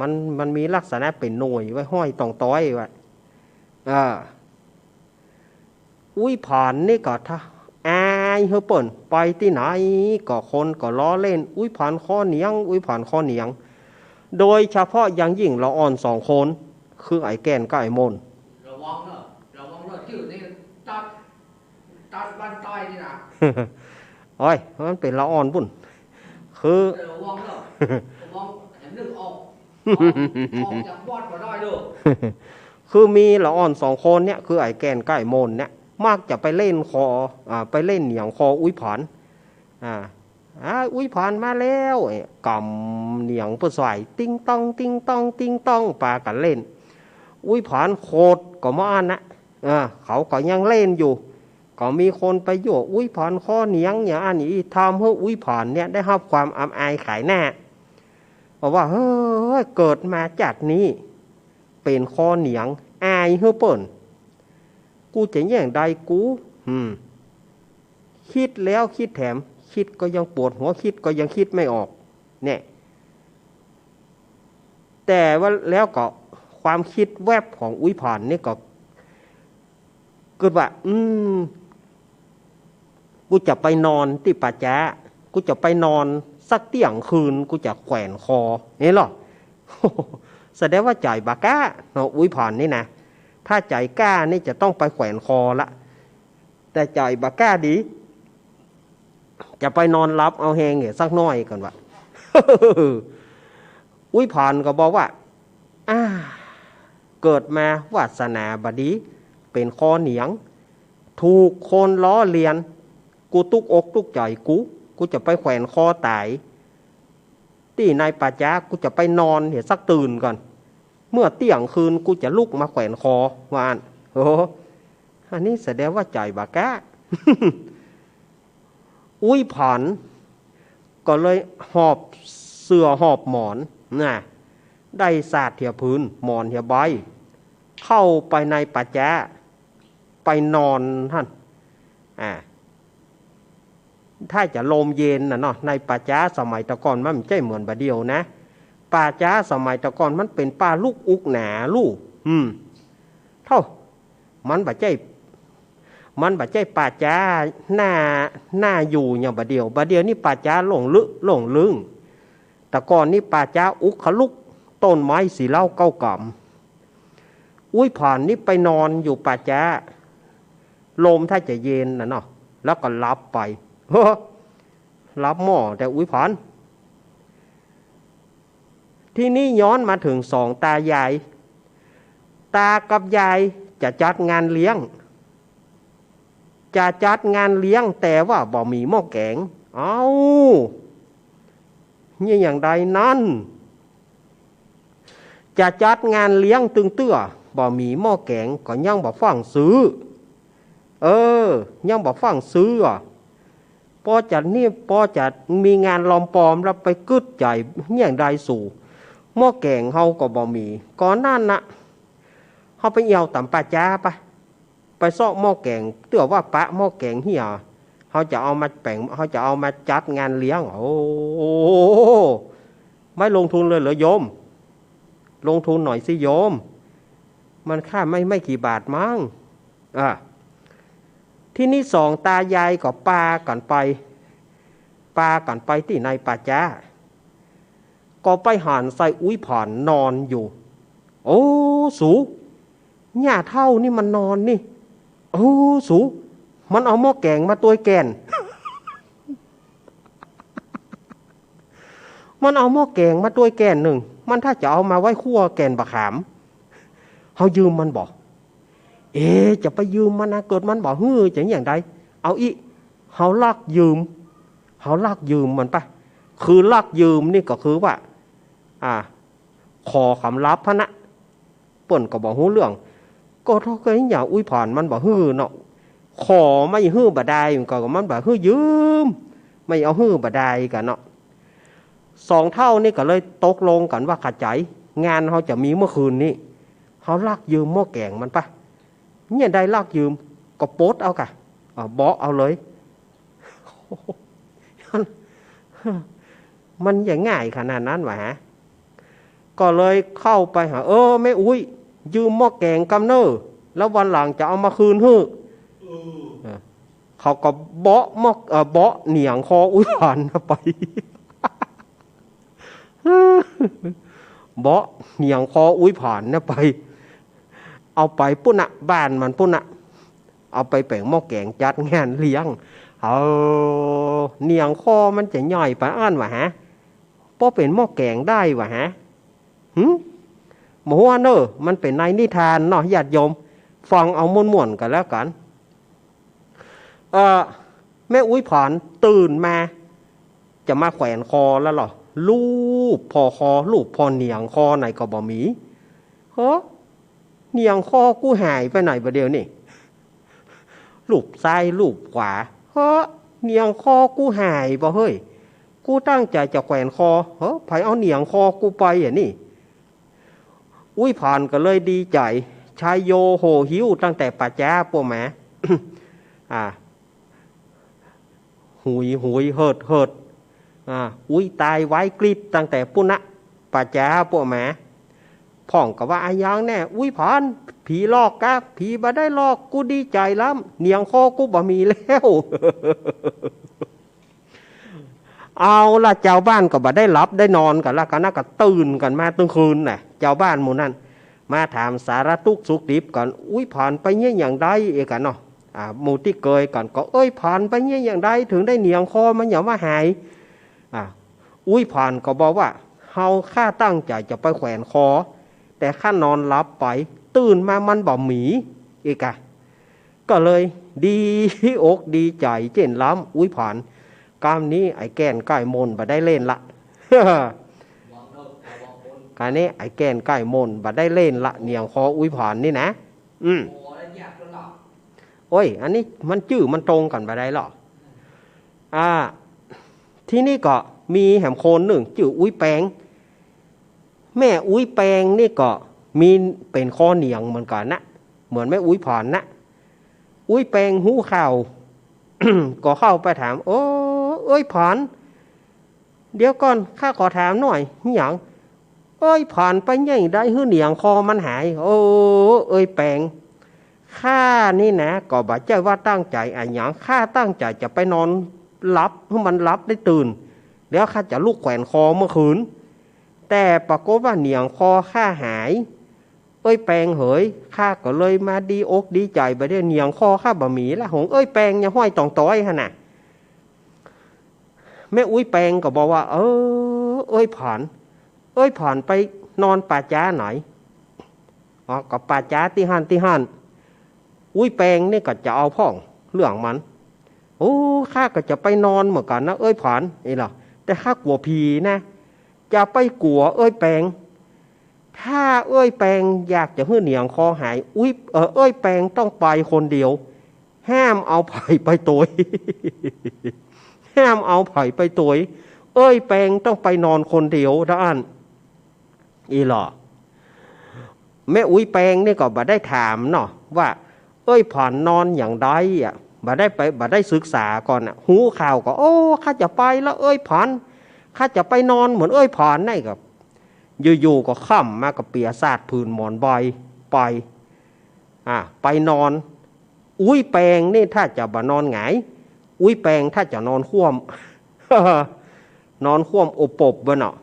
มัน มันมีลักษณะเป๋นหน่วยไว้ห้อยต่องต๊อยว่ะ อ่า อุ๊ยผานนี่ก็ถ้า อ่า ายหื้อเปิ้น ไปตี้ไหนก็คนก็ล้อเล่น อุ๊ยผานคอเหนียง อุ๊ยผานคอเหนียง โดยเฉพาะอย่างยิ่งละอ่อนสองคน คือไอ้แก่นกับไอ้มน ระวังเนอะ ระวังเนอะ จื้อนี่ตัด ตัดบ้านใต้นี่นะ โอ้ย มันเป๋นละอ่อนปุ้น คือ เออ ระวังเนอะ ระวังแหมนึ่งออก ออก ออกจากบ้านบ่ได้เด้อ คือมีละอ่อนสองคนเนี่ย คือไอ้แก่นกับไอ้มนเนี่ย มักจะไปเล่นคอ อ่า ไปเล่นเหนียงคออุ๊ยผาน อ่า อ่า อุ๊ยผานมาแล้ว เอ๊ะ กำเหนียงเปิ้นใส่ ติ๊งต๊อง ติ๊งต๊อง ติ๊งต๊อง ปากั๋นเล่น อุ๊ยผานโขดก็บ่อั้นนะ เออ เขาก็ยังเล่นอยู่ ก็มีคนไปยั่วอุ๊ยผานคอเหนียงอย่างอั้นอีก ทำหื้ออุ๊ยผานเนี่ยได้ฮับความอับอายขายหน้า บอกว่า เฮ้ย เกิดมาจาตินี้ เป๋นคอเหนียง อายหื้อเปิ้น กูจะเยียะใดกู อืม กึ๊ดแล้วกึ๊ดแถม กึ๊ดก็ยังปวดหัว กึ๊ดก็ยังกึ๊ดไม่ออก เนี่ย แต่ว่าแล้วก็ความกึ๊ดแวบของอุ๊ยผานนี่ก็กึ๊ดว่า อืม กูจะไปนอนตี้ป่าจ๊า กูจะไปนอนสักเตี้ยงคืน กูจะแขวนคอ นี่เหรอ แสดงว่าใจ๋บ่กล้าเนาะ อุ๊ยผานนี่นะ ถ้าใจ๋กล้านี่จะต้องไปแขวนคอละ แต่ใจ๋บ่กล้าดี จะไปนอนหลับเอาแฮงเหียสักหน้อยก่อนวะ อุ๊ยผานก็บอกว่า อ้า เกิดมาวาสนาบ่ดี เป๋นคอเหนียง ถูกคนล้อเลียน กูตุ๊กอกตุ๊กใจ๋กู กูจะไปแขวนคอต๋าย ตี้ในป่าจ๊า กูจะไปนอนเหียสักตื่นก่อน เมื่อเตี้ยงคืนกูจะลุกมาแขวนคอ ว่าอั้น โอ้ อันนี้แสดงว่าใจ๋บ่กล้า อุ๊ยผานก็เลยหอบเสื่อหอบหมอนนะ ได้สาดเหียผืน หมอนเหียใบ เข้าไปในป่าจ๊า ไปนอนหั้น อ่า ถ้าจะลมเย็นน่ะเนาะ ในป่าจ๊าสมัยแต่ก่อนมันบ่ใจ้เหมือนบ่าเดี่ยวนะ ป่าจ๊าสมัยแต่ก่อนมันเป๋นป่าลุกอุกหนาลู่ อืม เต้า มันบ่ใจ้ มันบ่ใจ้ป่าจ๊าหน้า หน้าอยู่อย่างบ่าเดี่ยว บ่าเดี่ยวนี่ป่าจ๊าโล่งลึก โล่งลึง แต่ก่อนนี่ป่าจ๊าอุกขลุก ต้นไม้สี่เล้าเก้ากำ อุ๊ยผานนี่ไปนอนอยู่ป่าจ๊า ลมถ้าจะเย็นน่ะเนาะ แล้วก็หลับไป เฮ้อ หลับหม้อแต่อุ๊ยผาน ทีนี้ย้อนมาเถิงสองตายาย ตากับยายจะจัดงานเลี้ยง จะจัดงานเลี้ยง แต่ว่าบ่มีหม้อแก๋ง เอ้า เยียะอย่างใดนั้น จะจัดงานเลี้ยงตึงเตื้อ บ่มีหม้อแก๋ง ก็ยังบ่ฟั่งซื้อ เออ ยังบ่ฟั่งซื้ออะ ปอจะนี่ ปอจะมีงานลอมปอมแล้วไปกึ๊ดใจ๋เยียะอย่างใดสู หม้อแก๋งเฮาก็บ่มี ก่อนนั้นน่ะ เฮาไปเอี่ยวต๋ามป่าจ๊าปะ ไปเซาะหม้อแก๋ง เตื้อว่าปะหม้อแก๋งเหีย เฮาจะเอามาแป๋ง เฮาจะเอามาจัดงานเลี้ยง โอ้ ไม่ลงทุนเลยเหรอโยม ลงทุนหน่อยสิโยม มันค่าไม่ ไม่กี่บาทมั้ง อ่ะ ทีนี้สองตายายก็ปากั๋นไป ปากั๋นไปตี้ในป่าจ๊า ก็ไปหันใส่อุ๊ยผานนอนอยู่ โอ้ สู ย่าเฒ่านี่มันนอนนี่ โอ้ สู มันเอาหม้อแก๋งมาตวยแก่น มันเอาหม้อแก๋งมาตวยแก่นนึ่ง มันถ้าจะเอามาไว้คั่วแก่นบ่าขาม เฮายืมมันบ่ เอ๊ะ จะไปยืมมันนะ เกิดมันบ่หื้อจะอย่างใด เอาอี้ เฮาลักยืม เฮาลักยืมมันปะ คือลักยืมนี่ก็คือว่า อ่า ขอความลับหั้นนะ เปิ้นก็บ่ฮู้เรื่อง ก็เท่ากับอย่างอุ๊ยผานมันบ่หื้อเนาะ ขอไม่หื้อบ่ได้ มันก็มันบ่หื้อยืม ไม่เอาหื้อบ่ได้กั๋นเนาะ สองเฒ่านี่ก็เลยตกลงกั๋นว่า ขะใจ๋ งานเฮาจะมีเมื่อคืนนี้ เฮาลักยืมหม้อแก๋งมันปะ เนี่ยได้ลักยืม ก็ปลดเอากะ อ่า เบาะเอาเลย มันจะง่ายขนาดนั้นวะฮะ ก็เลยเข้าไปหา เออ แม่อุ๊ย ยืมหม้อแก๋งกำเน่อ แล้ววันหลังจะเอามาคืนหื้อ เออ เออ เขาก็เบาะหม้อ เอ่อ เบาะเหนี่ยงคออุ๊ยผานไป เบาะเหนี่ยงคออุ๊ยผานนะไป เอาไปปุ้นน่ะ บ้านมันปุ้นน่ะ เอาไปแป๋งหม้อแก๋งจัดงานเลี้ยง เอา เหนี่ยงคอมันจะใหญ่ปานอั้นวะฮะ ปอเป๋นหม้อแก๋งได้วะฮะ หึ บ่ฮู้เน่อ มันเป๋นในนิทานเนาะ ญาติโยม ฟังเอาม่วนๆ กั๋นแล้วกั๋น เอ่อ แม่อุ๊ยผานตื่นมา จะมาแขวนคอแล้วเหรอ ลูบผ่อคอ ลูบผ่อเหนี่ยงคอไหนก็บ่มี เฮ้อ เหนี่ยงคอกูหายไปไหนบ่าเดี่ยวนี้ ลูบซ้ายลูบขวา เฮ้อ เหนี่ยงคอกูหายบ่าเฮ้ย กูตั้งใจ๋จะแขวนคอ เฮ้อ ใผเอาเหนี่ยงคอกูไปอะนี่ อุ๊ยผานก็เลยดีใจ๋ ชัยโยโห่หิ้วตั้งแต่ป่าจ๊าปวดแหม อ่า หุยหุยเหิดเหิด อ่า อุ๊ยตายไว้กรี๊ดตั้งแต่ปุ้นนะ ป่าจ๊าปวดแหม พ่องก็ว่า อะหยังแน่ อุ๊ยผาน ผีหลอกกะ ผีบ่ได้หลอก กูดีใจ๋ล้ำ เหนี่ยงคอกูบ่มีแล้ว เอาละ จาวบ้านก็บ่ได้หลับได้นอนกั๋นละ กั๋นนะ ก็ตื่นกั๋นมาตึงคืนน่ะ จาวบ้านหมู่นั้น มาถามสารตุ๊กข์สุขดิบกั๋น อุ๊ยผานไปเยียะอย่างใดเอียกั๋นเนาะ อ่า หมู่ตี้เกยกั๋นก็ เอ้ยผานไปเยียะอย่างใด เถิงได้เหนี่ยงคอมันหยังว่าหาย อ่า อุ๊ยผานก็บอกว่า เฮาข้าตั้งใจ๋จะไปแขวนคอ แต่ข้านอนหลับไป ตื่นมามันบ่มี เอียกะ ก็เลยดีอกดีใจ๋เจ้นล้ำ อุ๊ยผาน กำนี้ไอ้แก่นใก้มนบ่ได้เล่นละ กำนี้ไอ้แก่นใก้มนบ่ได้เล่นละ เหนี่ยงคออุ๊ยผานนี่นะ อืม โอ้ย อันนี้มันจื้อมันตรงกั๋นบ่ได้หรอ อ่า ทีนี้ก็มีแหมคนนึ่งจื้ออุ๊ยแปง แม่อุ๊ยแปงนี่ก็มีเป๋นคอเหนี่ยงเหมือนกั๋นนะ เหมือนแม่อุ๊ยผานนะ อุ๊ยแปงฮู้ข่าว ก็เข้าไปถาม โอ้ เอ้ยผาน เดี๋ยวก่อน ข้าขอถามหน่อย หยัง เอ้ยผานไปเยียะอย่างใดหื้อเหนี่ยงคอมันหาย โอ้ เอ้ยแปง ข้านี่นะ ก็บ่ใจ้ว่าตั้งใจ๋อะหยัง ข้าตั้งใจ๋จะไปนอนหลับ หื้อมันหลับได้ตื่น แล้วข้าจะลุกแขวนคอเมื่อคืน แต่ปรากฏว่าเหนี่ยงคอข้าหาย เอ้ยแปงเหย ข้าก็เลยมาดีอกดีใจ๋ บ่าเดี่ยวเหนี่ยงคอข้าบ่มีละ หงเอ้ยแปงยังห้อยต่องต๊อยหั้นน่ะ แม่อุ๊ยแปงก็บอกว่า เออ เอ้ยผาน เอ้ยผานไปนอนป่าจ๊าไหน อ๋อ ก็ป่าจ๊าตี้หั้นตี้หั้น อุ๊ยแปงนี่ก็จะเอาพ่องเรื่องมัน โอ้ ข้าก็จะไปนอนเหมือนกั๋นนะ เอ้ยผาน นี่ล่ะ แต่ข้ากลัวผีนะ จะไปกลัวเอ้ยแปง ถ้าเอ้ยแปงอยากจะหื้อเหนี่ยงคอหาย อุ๊ย เอ่อ เอ้ยแปงต้องไปคนเดียว ห้ามเอาใผไปตวย ห้ามเอาใผไปตวย เอ้ยแปงต้องไปนอนคนเดียวเต้าอั้น อี้หล่อ แม่อุ๊ยแปงนี่ก็บ่ได้ถามเนาะ ว่า เอ้ยผานนอนอย่างใดอะ บ่ได้ไป บ่ได้ศึกษาก่อนอะ ฮู้ข่าวก็ โอ้ ข้าจะไปละเอ้ยผาน ข้าจะไปนอนเหมือนเอ้ยผาน นั่นก็ อยู่ๆ ก็ค่ำมาก็เปียสาดผืนหมอนใบไป อ่า ไปนอน อุ๊ยแปงนี่ถ้าจะบ่นอนหงาย อุ๊ยแปงถ้าจะนอนคว่ำ นอนคว่ำอบปบบ่เนาะ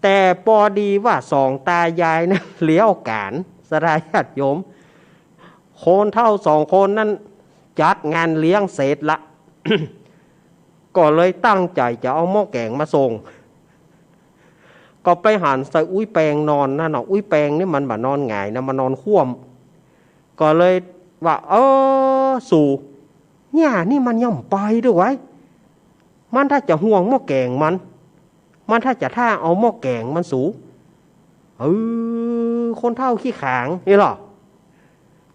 แต่ปอดีว่าสองตายายนะ เลี้ยวก๋าน ศรัทธาญาติโยม คนเฒ่าสองคนนั้นจัดงานเลี้ยงเสร็จละ ก็เลยตั้งใจ๋จะเอาหม้อแก๋งมาส่ง ก็ไปหันใส่อุ๊ยแปงนอนนั่นเนาะ อุ๊ยแปงนี่มันบ่นอนหงายนะ มันนอนคว่ำ ก็เลยว่า เออ สู เนี่ย นี่มันยังบ่ไปด้วยไว้ย มันถ้าจะห่วงหม้อแก๋งมัน มันถ้าจะท่าเอาหม้อแก๋งมันสู เออ คนเฒ่าขี้ขลาง นี่หล่อ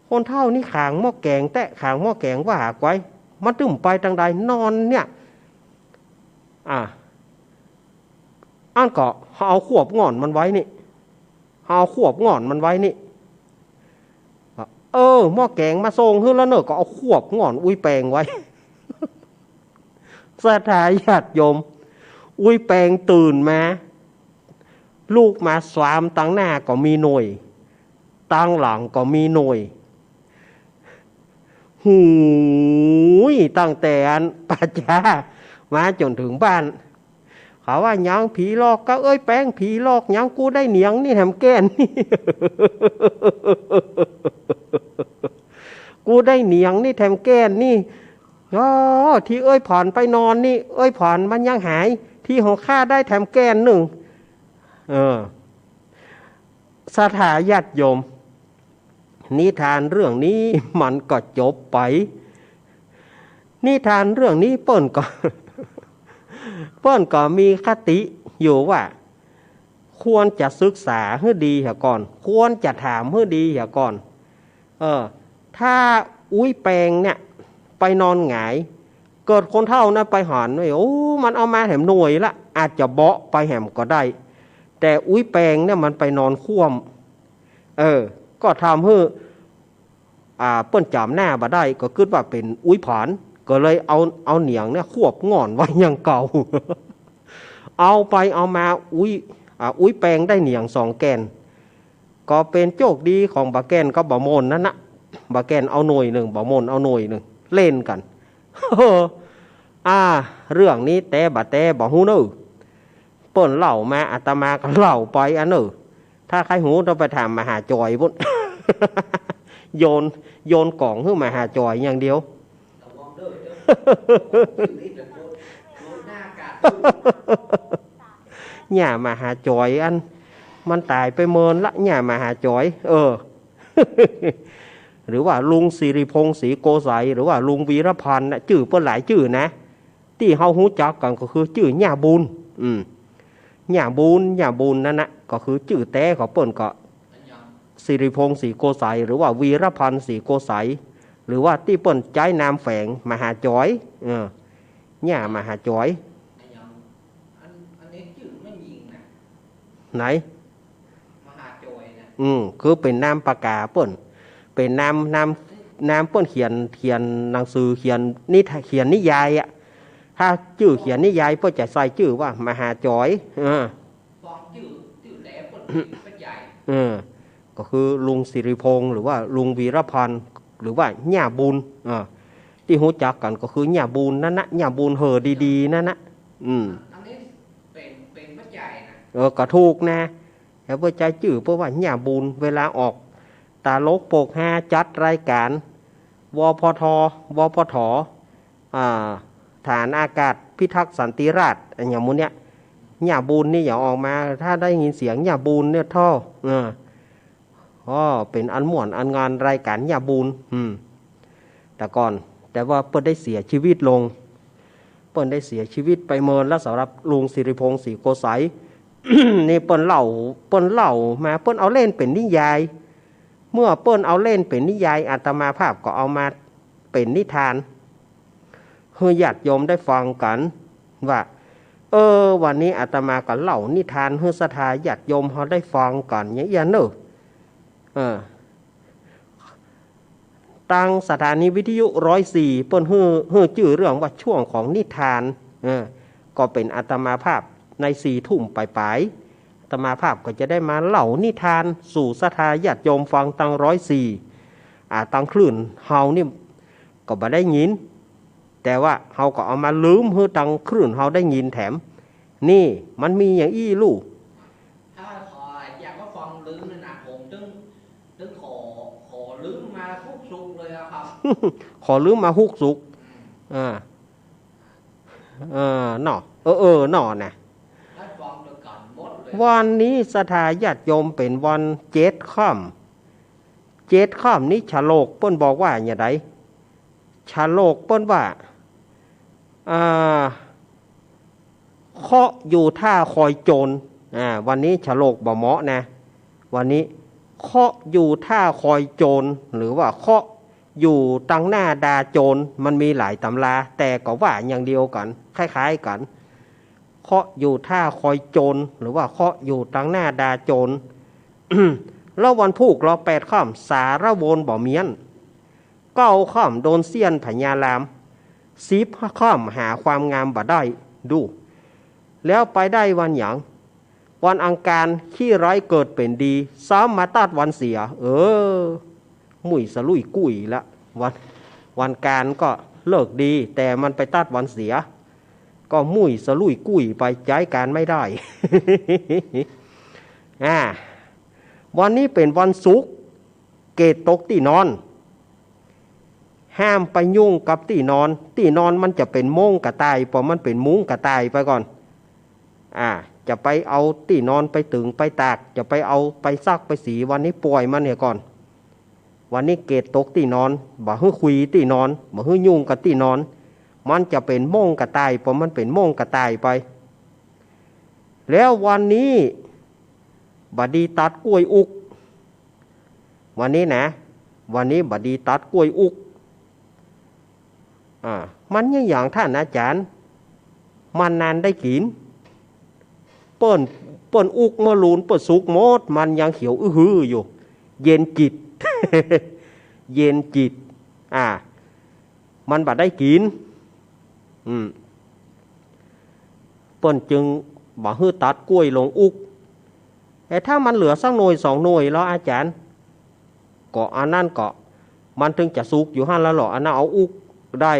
คนเฒ่านี่ขลางหม้อแก๋งแต๊ ขลางหม้อแก๋งว่าหาไกว มันตึงไปตางใด นอนเนี่ย อ่ะ อันก็เอาขวบง่อนมันไว้นี่ เอาขวบง่อนมันไว้นี่ เออ หม้อแก๋งมาส่งหื้อแล้วเน่อ ก็เอาขวบง่อนอุ๊ยแปงไว้ ศรัทธาญาติโยม อุ๊ยแปงตื่นมา ลุกมาสาม ตางหน้าก็มีหน่วย ตางหลังก็มีหน่วย หูย ตั้งแต่อันป่าจ๊ามาจ๋นเถิงบ้าน เขาว่า หยังผีหลอก ก็เอ้ยแปง ผีหลอกหยัง กูได้เหนียงนี่แถมแก่นนี่ กูได้เหนียงนี่แถมแก่นนี่ อ๋อ ตี้เอ้ยผอนไปนอนนี่ เอ้ยผอนมันยังหาย ตี้ของข้าได้แถมแก่นนึ่ง เออ ศรัทธาญาติโยม นิทานเรื่องนี้มันก็จบไป นิทานเรื่องนี้เปิ้นก็ เปิ้นก็มีคติอยู่ว่า ควรจะศึกษาหื้อดีเหียก่อน ควรจะถามหื้อดีเหียก่อน เออ ถ้าอุ๊ยแปงเนี่ยไปนอนหงาย เกิดคนเฒ่านั้นไปหัน โอ้ มันเอามาแหมหน่วยละ อาจจะเบาะไปแหมก็ได้ แต่อุ๊ยแปงเนี่ยมันไปนอนคว่ำ เออ ก็ทำหื้อ อ่า เปิ้นจ๋ำหน้าบ่ได้ ก็กึ๊ดว่าเป๋นอุ๊ยผอน ก็เลยเอา เอาเหนียงเนี่ยควบง่อนไว้อย่างเก่า เอาไปเอามาอุ๊ย อ่า อุ๊ยแปงได้เหนียงสองแก่น ก็เป๋นโจคดีของบ่าแก่นกับบ่าโมนนั้นนะ บ่าแก่นเอาหน่วยนึ่ง บ่าโมนเอาหน่วยนึ่ง เล่นกั๋น อ่า เรื่องนี้แต๊บ่าแต๊บ่ฮู้เน่อ เปิ้นเล่ามา อาตมาก็เล่าไปอันเน่อ ถ้าใค่ฮู้ต้องไปถามมหาจ๋อยปุ้น โยน โยนก๋องหื้อมหาจ๋อยอย่างเดียว ระวังเด้อเจ้า จื้อนี่เป๋นคน โดนหน้ากาด เนี่ยมหาจ๋อยอัน มันต๋ายไปเมินละ เนี่ยมหาจ๋อย เออ หรือว่าลุงสิริพงษ์ ศรีโกไสย หรือว่าลุงวีรพันธ์น่ะ จื้อเปิ้นหลายจื้อนะ ตี้เฮาฮู้จักกั๋นก็คือจื้อเนี่ยบุญ อืม เนี่ยบุญ เนี่ยบุญนั้นนะ ก็คือจื้อแต๊ของเปิ้นก็ สิริพงษ์ ศรีโกไสย หรือว่าวีรพันธ์ ศรีโกไสย หรือว่าตี้เปิ้นใจ๊นามแฝง มหาจ๋อย เออ เนี่ยมหาจ๋อย อัน อันนี้จื้อแม่ญิงนะ ไหน มหาจ๋อยนะ อืม คือเป๋นนามปากกาเปิ้น เป๋นนาม นาม นามเปิ้นเขียน เขียนหนังสือ เขียนนิท- เขียนนิยายอะ ถ้าจื้อเขียนนิยาย เปิ้นจะใส่จื้อว่ามหาจ๋อย เออ ฟองจื้อ จื้อแต๊เปิ้นเป๋นป้าใหญ่ เออ ก็คือลุงสิริพงษ์ หรือว่าลุงวีรพันธ์ หรือว่าเนี่ยบุญ เออ ตี้ฮู้จักกั๋นก็คือเนี่ยบุญนั้นนะ เนี่ยบุญเห่อดีๆ นั้นนะ อืม อันนี้เป๋น เป๋นป้าใหญ่นะ เออ ก็ถูกนะ แล้วเปิ้นใจ๊จื้อเปิ้นว่าเนี่ยบุญ เวลาออกตลกโปกฮา จัดรายก๋าน วพท วพฐ อ่า ฐานอากาศพิทักษ์สันติราษฎร์ อะหยังหมู่เนี่ย เนี่ยบุญนี่อย่าออกมา ถ้าได้ยินเสียงเนี่ยบุญเนี่ยท่อ เออ อ๋อ เป๋นอันม่วนอันงานรายก๋านเนี่ยบุญ อืม แต่ก่อน แต่ว่าเปิ้นได้เสียชีวิตลง เปิ้นได้เสียชีวิตไปเมินแล้ว สำหรับลุงสิริพงษ์ ศรีโกไสย นี่เปิ้นเล่า เปิ้นเล่ามา เปิ้นเอาเล่นเป๋นนิยาย เมื่อเปิ้นเอาเล่นเป๋นนิยาย อาตมาภาพก็เอามาเป๋นนิทาน หื้อญาติโยมได้ฟังกั๋น ว่า เออ วันนี้อาตมาก็เล่านิทานหื้อศรัทธาญาติโยมเฮาได้ฟังกั๋นอย่างเอี้ยเน่อ เออ ตางสถานีวิทยุร้อยสี่ เปิ้นหื้อ หื้อจื้อเรื่องว่าช่วงของนิทาน เออ ก็เป๋นอาตมาภาพในสี่ทุ่มป๋ายๆ อาตมาภาพก็จะได้มาเล่านิทานสู่ศรัทธาญาติโยมฟังตางร้อยสี่ อ่า ตางคลื่นเฮานี่ก็บ่ได้ยิน แต่ว่าเฮาก็เอามาลืมหื้อตางคลื่นเฮาได้ยินแถม นี่มันมีอย่างอี้ลู่ ถ้าขออยากว่าฟังลืมเนี่ยนะ ผมต้อง ต้องขอ ขอลืมมาทุกสุขเลยอะครับ ขอลืมมาทุกสุข อืม อ่า เออ เนาะ เออ เออ เนาะนะ ได้ฟังด้วยกั๋นหมดเลย วันนี้ศรัทธาญาติโยมเป๋นวันเจ็ดค่ำ เจ็ดค่ำนี้ฉลกเปิ้นบอกว่าอย่างใด ฉลกเปิ้นว่า อ่า เคราะห์อยู่ท่าคอยโจร อ่า วันนี้ฉลกบ่เหมาะนะ วันนี้ เคราะห์อยู่ท่าคอยโจร หรือว่าเคราะห์อยู่ตางหน้าดาโจร มันมีหลายต๋ำรา แต่ก็ว่าอย่างเดียวกั๋น คล้ายๆ กั๋น เคราะห์อยู่ท่าคอยโจร หรือว่าเคราะห์อยู่ตางหน้าดาโจร แล้ววันพูกลอแปดค่ำ สารวนบ่เมี้ยน เก้าค่ำโดนเสี้ยนพญาราม สิบค่ำหาความงามบ่ได้ ดู แล้วไปได้วันหยัง วันอังคารขี้ร้ายเกิดเป๋นดี ซ้ำมาตัดวันเสีย เออ มุ่ยสะลุยกุ้ยละ วัน วันก๋านก็เลิกดี แต่มันไปตัดวันเสีย ก็มุ่ยสะลุยกุ้ยไป ใจ๊ก๋านไม่ได้ อ่า วันนี้เป๋นวันศุกร์ เกตตกตี้นอน ห้ามไปยุ่งกับตี้นอน ตี้นอนมันจะเป๋นม้งกระต่าย เพราะมันเป๋นมุ้งกระต่ายไปก่อน อ่า จะไปเอาตี้นอนไปตึงไปตาก จะไปเอาไปซักไปสี วันนี้ป่อยมันเหียก่อน วันนี้เกตตกตี้นอน บ่หื้อคุยตี้นอน บ่หื้อยุ่งกับตี้นอน มันจะเป๋นม้งกระต่าย เพราะมันเป๋นม้งกระต่ายไป แล้ววันนี้บ่ดีตัดกล้วยอุก วันนี้นะ วันนี้บ่ดีตัดกล้วยอุก อ่า มันยังอย่างต้านอาจ๋ารย์ มันนานได้กิ๋น เปิ้น เปิ้นอุกเมื่อลูน เปิ้นสุกหมด มันยังเขียวอื้อหืออยู่ เย็นจิต เย็นจิต อ่า มันบ่ได้กิ๋น อืม เปิ้นจึงบ่หื้อตัดกล้วยลงอุก แต่ถ้ามันเหลือสักหน่วยสองหน่วยแล้วอาจ๋ารย์ ก็อันนั้นก็ มันถึงจะสุกอยู่หั้นแล้วเหรอ อันนั้นเอาอุกได้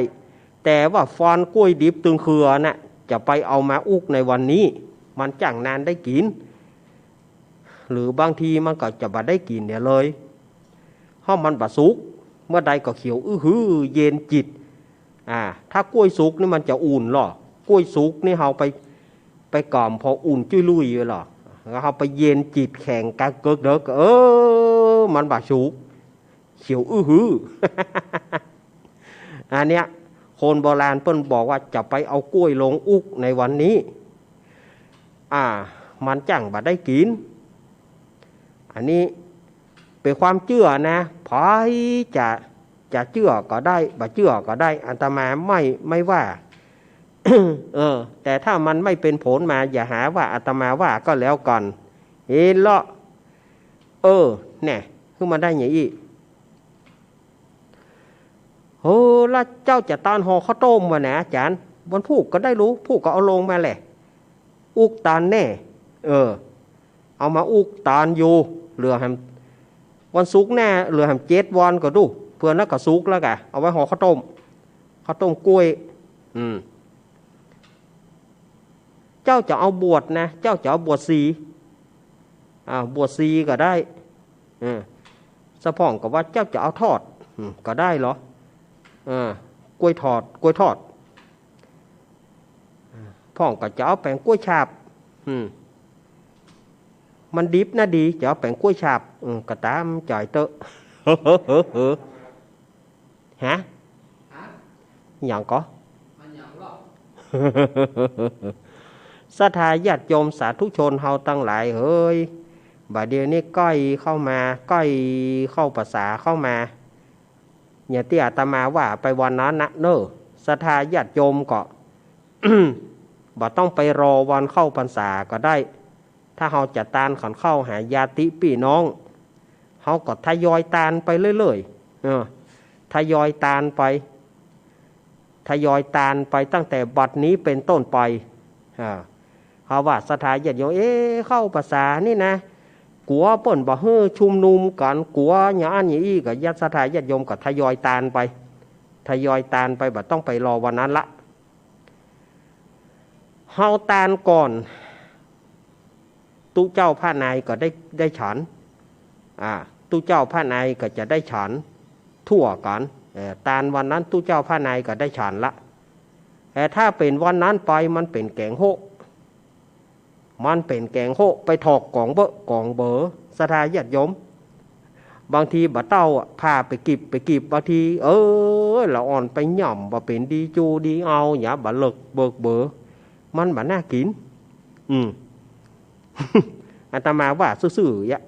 แต่ว่าฟันกล้วยดิบตึงเครือน่ะ จะไปเอามาอุกในวันนี้ มันจั้งนานได้กิ๋น หรือบางทีมันก็จะบ่ได้กิ๋นเหียเลย เพราะมันบ่สุก เมื่อใดก็เขียวอื้อหือ เย็นจิต อ่า ถ้ากล้วยสุกนี่มันจะอุ่นเหรอ กล้วยสุกนี่เฮาไป ไปก๋อมผ่ออุ่นจุ้ยลุยไว้เหรอ แล้วเฮาไปเย็นจิตแข็งกะเกิกเดิก เออ มันบ่สุก เขียวอื้อหือ อันเนี้ย คนโบราณเปิ้นบอกว่าจะไปเอากล้วยลงอุกในวันนี้ อ่า มันจั้งบ่ได้กิ๋น อันนี้เป๋นความเจื้อนะ ใผจะ จะเจื้อก็ได้ บ่เจื้อก็ได้ อาตมาไม่ ไม่ว่า เออ แต่ถ้ามันไม่เป็นผลมา อย่าหาว่าอาตมาว่าก็แล้วกัน เห็นเลาะ เออ แน่ ขึ้นมาได้ไงอี้ โห แล้วเจ้าจะตานห่อข้าวต้มวะนะอาจ๋ารย์ วันพูกก็ได้ลู พูกก็เอาลงมาแหละ อุกตานแน่ เออ เอามาอุกตานอยู่ เหลือแหม วันศุกร์แน่ เหลือแหมเจ็ดวันก็ดู เผื่อนั้นก็สุกแล้วกะ เอาไว้ห่อข้าวต้ม ข้าวต้มกล้วย อืม เจ้าจะเอาบวชนะ เจ้าจะเอาบวชชี อ่า บวชชีก็ได้ เออ สะพ่องก็ว่าเจ้าจะเอาทอด อืม ก็ได้เหรอ เออ กล้วยทอด กล้วยทอด พ่องก็จะเอาแป๋งกล้วยฉาบ อืม มันดิบนะดี จะเอาแป๋งกล้วยฉาบ อืม ก็ต๋ามใจ๋เต๊อะ ฮะ หยังก่อ ศรัทธาญาติโยมสาธุชนเฮาตังหลายเหย บ่าเดี่ยวนี้ใก้เข้ามา ใก้เข้าพรรษาเข้ามา อย่างตี้อาตมาว่าไปวันนั้นนะเน่อ ศรัทธาญาติโยมก็ บ่ต้องไปรอวันเข้าพรรษาก็ได้ ถ้าเฮาจะตานขันข้าวหาญาติปี้น้อง เฮาก็ทยอยตานไปเรื่อยๆ เออ ทยอยตานไป ทยอยตานไปตั้งแต่บัดนี้เป็นต้นไป อ่า เฮาว่าศรัทธาญาติโยม เอ๊ะ เข้าพรรษานี่นะ กั๋วเปิ้นบ่หื้อชุมนุมกั๋น กั๋วอย่างอั้นอย่างอี้ ก็ญาติศรัทธาญาติโยมก็ทยอยตานไป ทยอยตานไป บ่ต้องไปรอวันนั้นละ เฮาตานก่อน ตุ๊เจ้าพระนายก็ได้ ได้ฉัน อ่า ตุ๊เจ้าพระนายก็จะได้ฉันทั่วกั๋น เอ่อ ตานวันนั้นตุ๊เจ้าพระนายก็ได้ฉันละ แต่ถ้าเป๋นวันนั้นไปมันเป๋นแก๋งโฮะ มันเป๋นแก๋งโฮะ ไปถอกก๋องเบ้อะก๋องเบอ ศรัทธาญาติโยม บางทีบ่าเต้าอะ ผ้าไปกิบ ไปกิบ บางที เออ ละอ่อนไปหย่ำ บ่เป๋นดีจูดีเอา หยาบ่าเลิกเบิกเบอ มันบ่น่ากิ๋น อืม อาตมาว่าซื่อๆ อะ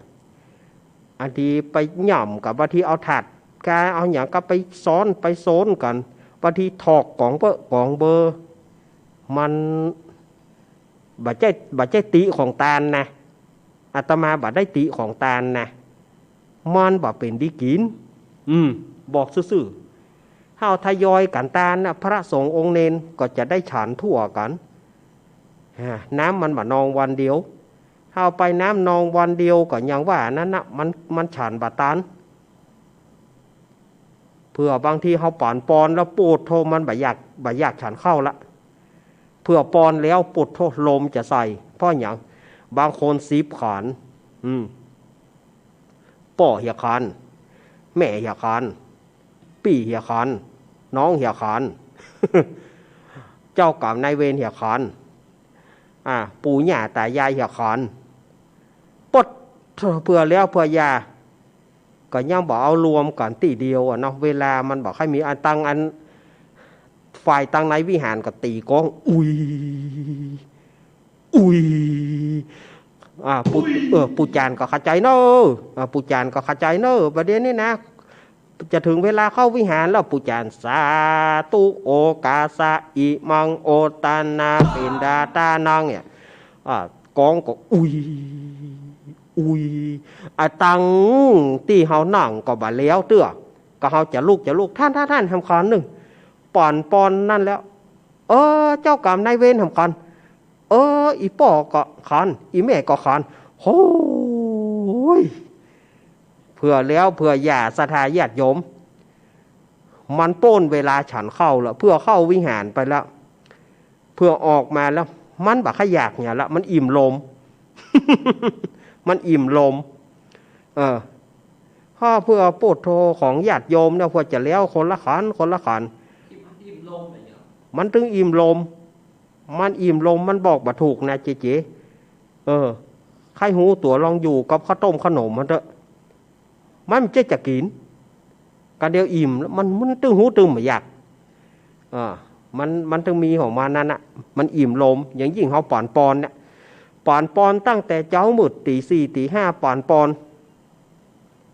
อันตี้ไปหย่ำกับบางทีเอาถาดกา เอาหยังก็ไปซ้อนไปโซนกั๋น บางทีถอกก๋องเบ้อะก๋องเบอ มัน บ่ใจ้ บ่ใจ้ติของตานนะ อาตมาบ่ได้ติของตานนะ มันบ่เป๋นดีกิ๋น อืม บอกซื่อๆ เฮาทยอยกั๋นตานนะ พระสงฆ์องค์เณรก็จะได้ฉันทั่วกั๋น อ่า น้ำมันบ่นองวันเดียว เฮาไปน้ำนองวันเดียวก็อย่างว่านั้นนะ มัน มันฉันบ่ตัน ผื่อบางทีเฮาป๋อนปอนแล้ว โป้โธ่ มันบ่อยาก บ่อยากฉันข้าวละ เผื่อปอนแล้ว โป้โธ่ ลมจะใส่ เพราะหยัง บางคนสิบขันธ์ อืม ป้อเหียขันธ์ แม่เหียขันธ์ ปี้เหียขันธ์ น้องเหียขันธ์ เจ้ากรรมนายเวรเหียขันธ์ อ่า ปู่ย่าตายายเหียขันธ์ โป้โธ่ เผื่อแล้วเผื่ออย่า ก็ยังบ่เอารวมกั๋นตี้เดียวอะเนาะ เวลามันบ่ค่อยมี อันตังอัน ฝ่ายตังในวิหารก็ตี๋ก้อง อุ๊ย อุ๊ย อ่า ปู่ เออ ปู่จ๋ารย์ก็เข้าใจ๋เน่อ อ่า ปู่จ๋ารย์ก็เข้าใจ๋เน่อ บ่าเดี่ยวนี้นะ จะเถิงเวลาเข้าวิหารแล้ว ปู่จ๋ารย์ สาธุ โอคาสะ อิมัง โอตานา ปิณฑาตานัง เนี่ย อ่า ก้องก็อุ๊ย อุ๊ย อ่ะ ตังตี้เฮานั่งก็บ่าแล้วเตื้อ ก็เฮาจะลุก จะลุก ท่าน ท่าน ท่าน หำขันนึ่ง ป๋อนปอนนั่นแล้ว เออ เจ้ากรรมนายเวรหำขัน เออ อีป้อก็ขัน อีแม่ก็ขัน โฮ้ย เผื่อแล้วเผื่ออย่า ศรัทธาญาติโยม มันโป้นเวลาฉันข้าวแล้ว เผื่อเข้าวิหารไปแล้ว เผื่อออกมาแล้ว มันบ่ค่อยอยากเนี่ยละ มันอิ่มลม มันอิ่มลม เออ ถ้าเผื่อโป้โธ่ของญาติโยมเนี่ย เผื่อจะแล้วคนละขัน คนละขัน มันเถิงอิ่มลม มันอิ่มลม มันบอกบ่ถูกนะเจ๊ๆ เออ ใค่ฮู้ตั๋วลองอยู่กับข้าวต้มขนมมันเต๊อะ มันบ่ใจ้จะกิ๋น ก๋าเดียวอิ่มแล้ว มัน มันเถิงฮู้เถิงบ่อยาก อ่า มัน มันเถิงมีของมันนั่นน่ะ มันอิ่มลม อย่างยิ่งเฮาป๋อนปอนเนี่ย ป๋อนปอนตั้งแต่เจ๊ามืดตี๋สี่ตี๋ห้าป๋อนปอน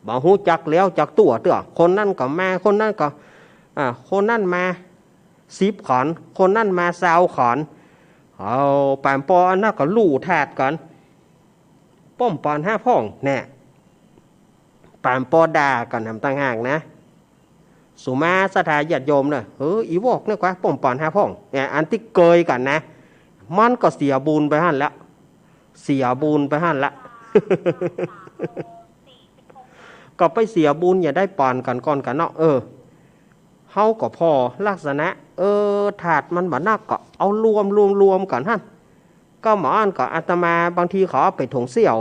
บ่ฮู้จักแล้วจักตั๋วเตื้อ คนนั้นก็มา คนนั้นก็ อ่า คนนั้นมาสิบขัน คนนั้นมาซาวขัน เอา ป๋อนปอนอันนั้นก็ลู่ถาดกั๋น ป้อมป๋อนห้าพ่องแน่ ป๋อนปอนด่ากั๋นหำต่างหากนะ สุมาศรัทธาญาติโยมเน่อ เออ อีวอกเนี่ยกว่า ป้อมป๋อนห้าพ่อง เนี่ย อันตี้เกยกั๋นนะ มันก็เสียบุญไปหั้นแล้ว เสียบุญไปหั้นละ ก็ไปเสียบุญ อย่าได้ป๋อนกั๋นก่อนกั๋นเนาะ เออ เฮาก็ผ่อลักษณะ เออ ถาดมันบ่นักก็เอารวม รวม รวมกั๋นหั้น ก็หมออั้นก็อาตมาบางทีเขาเอาไปถุงเสี่ยว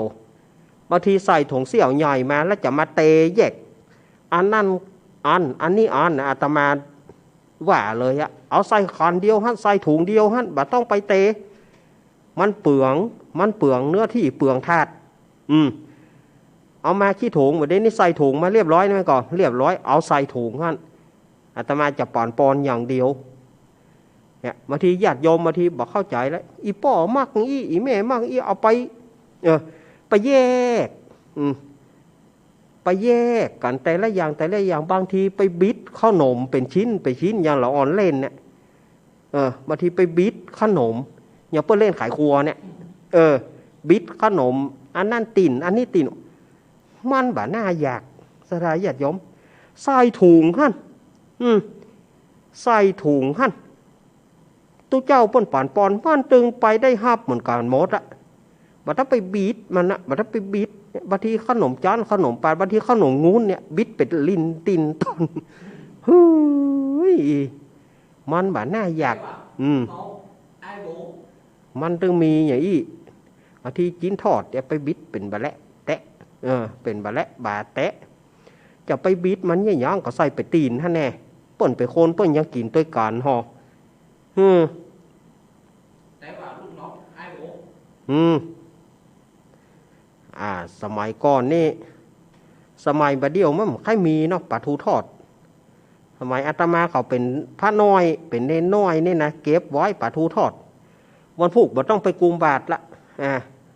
บางทีใส่ถุงเสี่ยวใหญ่มาแล้วจะมาเตแยก อันนั้นอัน อันนี้อัน อาตมาว่าเลยอะ เอาใส่ขันเดียวหั้น ใส่ถุงเดียวหั้น บ่ต้องไปเต มันเปลือง มันเปลืองเนื้อตี้ เปลืองถาด อืม เอามาขี้ถุง บ่าเดี่ยวนี้ใส่ถุงมาเรียบร้อยนะ มันก็เรียบร้อย เอาใส่ถุงหั้น อาตมาจะป๋อนปอนอย่างเดียว เนี่ย บางทีญาติโยมบางทีบ่เข้าใจ๋แล้ว อีป้อมักอี้ อีแม่มักอี้ เอาไป เออ ไปแยก อืม ไปแยกกั๋นแต่ละอย่าง แต่ละอย่าง บางทีไปบิดข้าวหนมเป๋นชิ้น เป๋นชิ้น อย่างละอ่อนเล่นเนี่ย เออ บางทีไปบิดข้าวหนม อย่างเปิ้นเล่นขายครัวเนี่ย เออ บิดข้าวหนม อันนั้นติ่น อันนี้ติ่น มันบ่น่าอยาก ศรัทธาญาติโยม ใส่ถุงหั้น อืม ใส่ถุงหั้น ตุ๊เจ้าเปิ้นป๋อนปอน มันเถิงไปได้ฮับเหมือนกั๋นหมดอะ บ่ต้องไปบิดมันนะ บ่ต้องไปบิด บางทีข้าวหนมจ๊าน ข้าวหนมปาน บางทีข้าวหนมงูนเนี่ย บิดเป๋นลิ้นติ่นต่อน เฮ้ย มันบ่น่าอยาก อืม มันเถิงมีอย่างอี้ บางทีจิ๊นทอด จะไปบิดเป๋นบ่าและแตะ เออ เป๋นบ่าและบ่าแตะ จะไปบิดมันเนี่ย หยังก็ใส่ไปตี๋นหั้นแน่ เปิ้นเป๋นคน เปิ้นยังกิ๋นตวยกั๋นห่อ อืม อืม อ่า สมัยก่อนนี่ สมัยบ่าเดี่ยวมันบ่ค่อยมีเนาะ ป๋าทูทอด สมัยอาตมาเขาเป๋นพระน้อย เป๋นเณรน้อยนี่นะ เก็บไว้ป๋าทูทอด วันพูกบ่ต้องไปกุมบาตรละ อ่า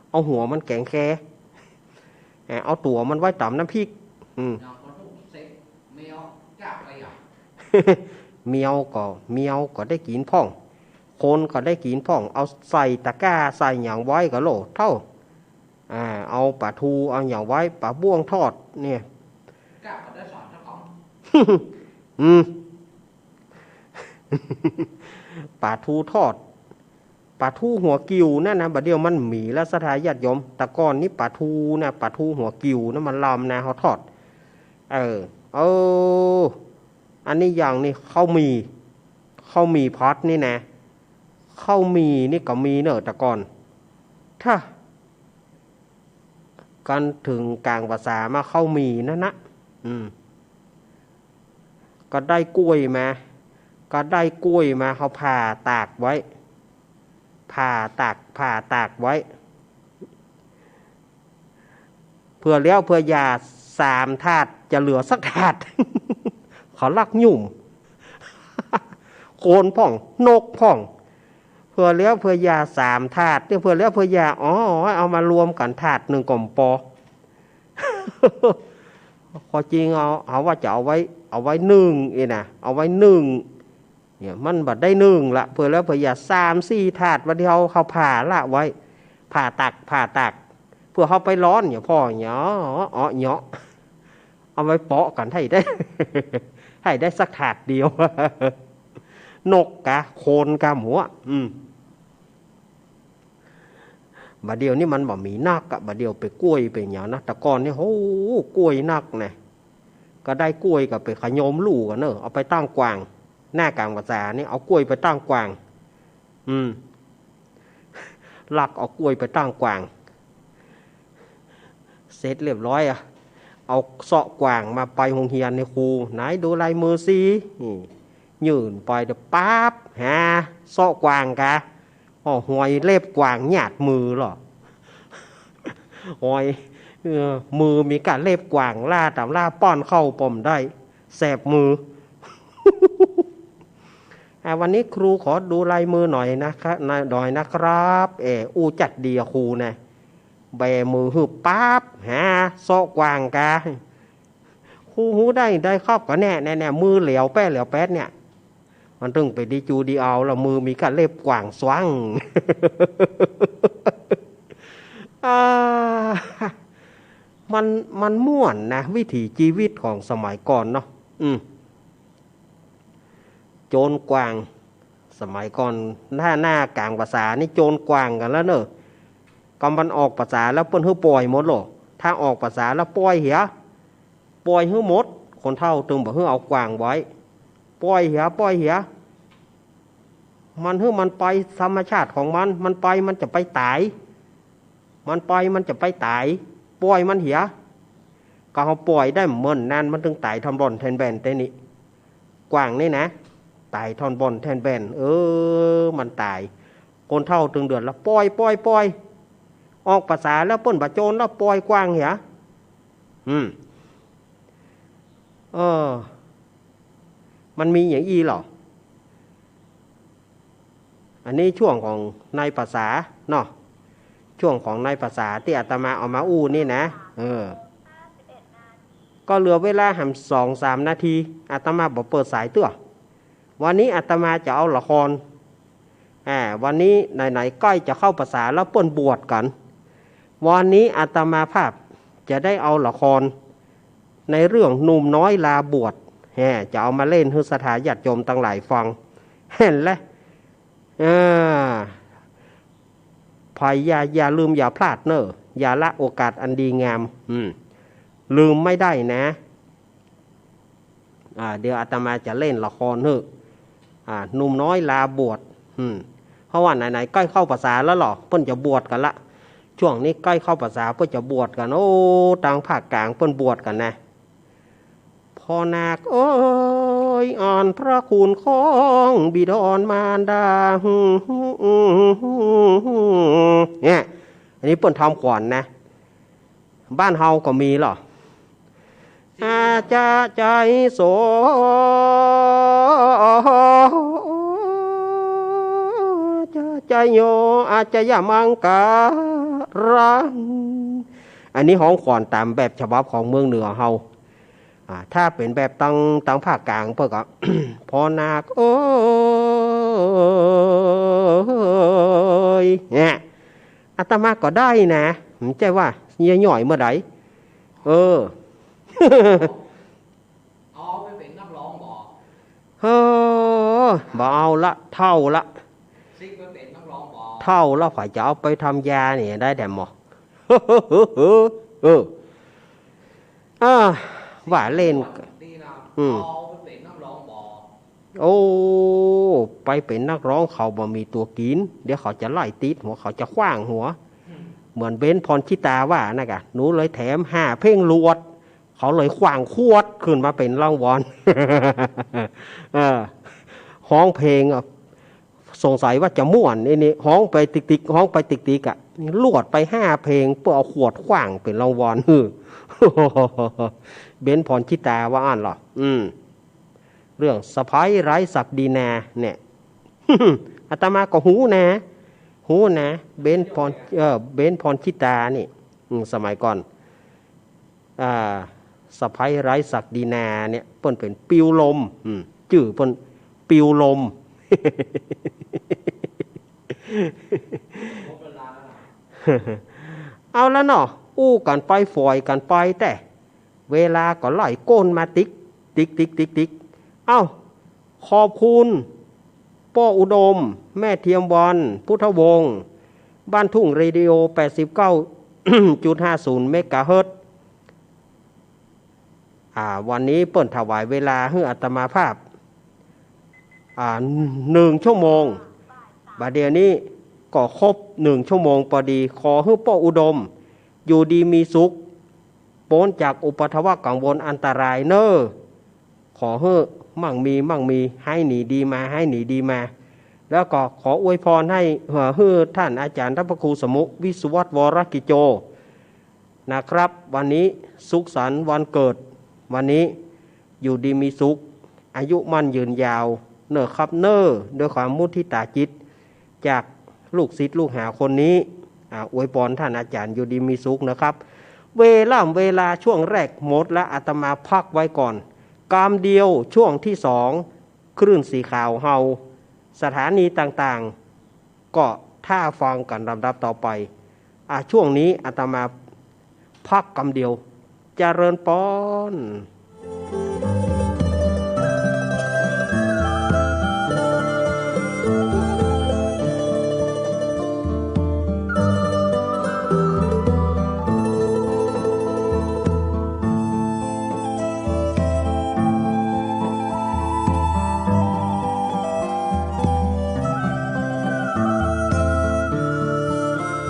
เอาหัวมันแก๋งแค อ่า เอาตั๋วมันไว้ต๋ำน้ำพริก อืม แมวก็ แมวก็ได้กิ๋นพ่อง คนก็ได้กิ๋นพ่อง เอาใส่ตะกร้าใส่หยังไว้ก็โลเต้า อ่า เอาป๋าทู เอาหยังไว้ ป๋าบ้วงทอดเนี่ย อืม ป๋าทูทอด ป๋าทูหัวกิ่วนั่นนะ บ่าเดี่ยวมันบ่มีแล้ว ศรัทธาญาติโยม แต่ก่อนนี้ป๋าทูนะ ป๋าทูหัวกิ่วนะ มันลำนะ เฮาทอด เออ เออ อันนี้อย่างนี้ ข้าวหมี่ ข้าวหมี่ผัดนี่นะ ข้าวหมี่นี่ก็มีเนอะแต่ก่อน ถ้า กันเถิงก๋างพรรษามา ข้าวหมี่นั่นนะ อืม ก็ได้กล้วยมา ก็ได้กล้วยมา เขาผ่าตากไว้ ผ่าตาก ผ่าตากไว้ เผื่อแล้วเผื่ออย่า สามถาดจะเหลือสักถาด เขาลักหยุ่ม โคนพ่อง นกพ่อง เผื่อแล้วเผื่ออย่า สามถาดเนี่ย เผื่อแล้วเผื่ออย่า อ๋อ เอามารวมกั๋นถาดนึ่งก็บ่ปอ ข้อจริงเอา เอาว่าจะเอาไว้ เอาไว้นึ่งเองนะ เอาไว้นึ่ง เนี่ย มันบ่ได้นึ่งละ เผื่อแล้วเผื่ออย่า สามสี่ถาด วันที่เขา เขาผ่าละไว้ ผ่าตาก ผ่าตาก เผื่อเขาไปร้อนเนี่ย พ่อเนี่ย อ๋อ เหยาะ เอาไว้เปาะกั๋นให้ได้ ให้ได้สักถาดเดียว นกกา โคนกา หมูอะ อืม บ่าเดี่ยวนี้มันบ่มีนักอะ บ่าเดี่ยวไปกล้วยไปหยังนะ แต่ก่อนนี่ โห กล้วยนักนะ ก็ได้กล้วยก็ไปขยมลู่กั๋นเนอะ เอาไปตั้งก๋าง หน้าก๋างพรรษานี่ เอากล้วยไปตั้งก๋าง อืม ลักเอากล้วยไปตั้งก๋าง เสร็จเรียบร้อยอะ เอาเซาะก๋างมาไปโฮงเฮียนในครู ไหนดูลายมือสิ นี่ ยื่นไปเดี๋ยวปั๊บ หา เซาะก๋างกา อ้อ ฮอยเล็บก๋างหยาดมือเหรอ ฮอย เออ มือมีก้าเล็บก๋าง ล่าต๋ามล่าป้อนข้าวป้อมได้ แสบมือ อ่ะ วันนี้ครูขอดูลายมือหน่อยนะครับ หน่อยนะครับ เออ อู้จัดดีอะครูนะ แบมือหืบปั๊บ หา เซาะก๋างกา ครูฮู้ได้ ได้ครับ ก็แน่ แน่ แน่ มือเหลียวแป๊ด เหลียวแป๊ดเนี่ย มันตึงไปดีจูดีเอา แล้วมือมีก้าเล็บก๋างสว่าง อ่า มัน มันม่วนนะ วิถีชีวิตของสมัยก่อนเนาะ อืม โจรก๋าง สมัยก่อน หน้า หน้าก๋างพรรษานี่โจรก๋างกั๋นแล้วเนอะ กำมันออกพรรษาแล้วเปิ้นหื้อป่อยหมดโหละ ถ้าออกพรรษาแล้วป่อยเหีย ป่อยหื้อหมด คนเฒ่าตึงบ่หื้อเอาก๋างไว้ ป่อยเหีย ป่อยเหีย มันหื้อมันไปธรรมชาติของมัน มันไปมันจะไปต๋าย มันไปมันจะไปต๋าย ป่อยมันเหีย ก็เฮาป่อยได้เมินนั้น มันตึงต๋ายท่อนบ่อนแท่นแบนเต้นี่ ก๋างนี่นะ ต๋ายท่อนบ่อนแท่นแบน เออ มันต๋าย คนเฒ่าตึงเดือดละ ป่อย ป่อย ป่อย ออกพรรษาแล้วเปิ้นบ่โจรแล้ว ป่อยก๋างเหีย อืม เออ มันมีอย่างอี้เหรอ อันนี้ช่วงของในพรรษาเนาะ ช่วงของในพรรษาตี้อาตมาเอามาอู้นี่นะ เออ ก็เหลือเวลาแหมสองสามนาที อาตมาบ่เปิดสายเตื้อ วันนี้อาตมาจะเอาละคร อ่า วันนี้ไหนๆ ใก้จะเข้าพรรษาแล้วเปิ้นบวชกั๋น วันนี้อาตมาภาพจะได้เอาละครในเรื่องหนุ่มน้อยลาบวช แหม จะเอามาเล่นหื้อศรัทธาญาติโยมตังหลายฟัง หันแหละ อ่า ใผอย่า อย่าลืมอย่าพลาดเน่อ อย่าละโอกาสอันดีงาม อืม ลืมไม่ได้นะ อ่า เดี๋ยวอาตมาจะเล่นละครหื้อ อ่า หนุ่มน้อยลาบวช อืม เพราะว่าไหนๆ ใก้เข้าพรรษาแล้วเนาะ เปิ้นจะบวชกั๋นละ ช่วงนี้ใก้เข้าพรรษาเปิ้นจะบวชกั๋น โอ้ ตางภาคกลางเปิ้นบวชกั๋นนะ พ่อนาคเอ๋ย อ่านพระคุณของบิดรมารดา เนี่ย อันนี้เปิ้นทำขวัญนะ บ้านเฮาก็มีเหรอ อาจจะใจโส จะใจโย อาจจะยะมังการัง อันนี้ฮ้องขวัญต๋ามแบบฉบับของเมืองเหนือเฮา อ่า ถ้าเป๋นแบบตาง ตางภาคกลางเปิ้นก็ พ่อนาคเอ๋ย เนี่ย อาตมาก็ได้นะ บ่ใจ้ว่าเยียะหย่อยเมื่อใด เออ เอาไปเป๋นนักฮ้องบ่ เฮ้อ บ่เอาละ เฒ่าละ ซิกไปเป๋นนักฮ้องบ่ เฒ่าละ ใผจะเอาไปทำยาเนี่ยได้แถมหมอ เออ อ่า ว่าเล่น ดีนะ อืม เอาไปเป๋นนักฮ้อง โอ้ ไปเป๋นนักฮ้องเขาบ่มีตั๋วกิ๋น เดี๋ยวเขาจะไล่ติดหัว เขาจะขว้างหัว เหมือนเบนซ์ พรชิตาว่านะกะ หนูเลยแถมห้าเพลงรวด เขาเลยขว้างขวดขึ้นมาเป๋นรางวัล เออ ฮ้องเพลงอะ สงสัยว่าจะม่วน ไอ้นี่ฮ้องไปติ๊กๆ ฮ้องไปติ๊กๆ อะ รวดไปห้าเพลง เปื้อเอาขวดขว้างเป๋นรางวัล เบนซ์ พรชิตาว่าอั้นเหรอ อืม เรื่องสะใภ้ไร้ศักดินาเนี่ย อาตมาก็ฮู้นะ ฮู้นะ เบนซ์ พร เออ เบนซ์ พรชิตานี่ อืม สมัยก่อน อ่า สะใภ้ไร้ศักดินาเนี่ย เปิ้นเป๋นปิวลม อืม จื้อเปิ้นปิวลม เอาละเนาะ อู้กั๋นไปฝอยกั๋นไปแต๊ เวลาก็ไล่ก้นมาติ๊ก ติ๊ก ติ๊ก ติ๊ก ติ๊ก เอ้า ขอบคุณป้ออุดม แม่เทียมวรรณ พุทธวงศ์ บ้านทุ่งเรดิโอ แปดสิบเก้าจุดห้าศูนย์ เมกะเฮิรตซ์ อ่า วันนี้เปิ้นถวายเวลาหื้ออาตมาภาพ อ่า หนึ่งชั่วโมง บ่าเดี่ยวนี้ก็ครบหนึ่งชั่วโมงปอดี ขอหื้อป้ออุดม อยู่ดีมีสุข ป๊นจากอุปัทวะกังวลอันตรายเน่อ ขอหื้อมั่งมีมั่งมี หายหนีดีมา หายหนีดีมา แล้วก็ขออวยพรให้ เอ่อ หื้อท่านอาจ๋ารย์ท่านพระครูสมุ วิศวัตร วรกิจโจ นะครับ วันนี้สุขสันต์วันเกิด วันนี้อยู่ดีมีสุข อายุมั่นยืนยาว เน่อครับเน่อ ด้วยความมุทิตาจิต จากลูกศิษย์ลูกหาคนนี้ อ่า อวยพรท่านอาจ๋ารย์อยู่ดีมีสุขนะครับ เวล่ำเวลาช่วงแรกหมดละ อาตมาพักไว้ก่อน กำเดียวช่วงที่สอง คลื่นสีขาวเฮา สถานีต่างๆ ก็ถ้าฟังกั๋นลำดับต่อไป อ่ะ ช่วงนี้อาตมาพักกำเดียว เจริญปอน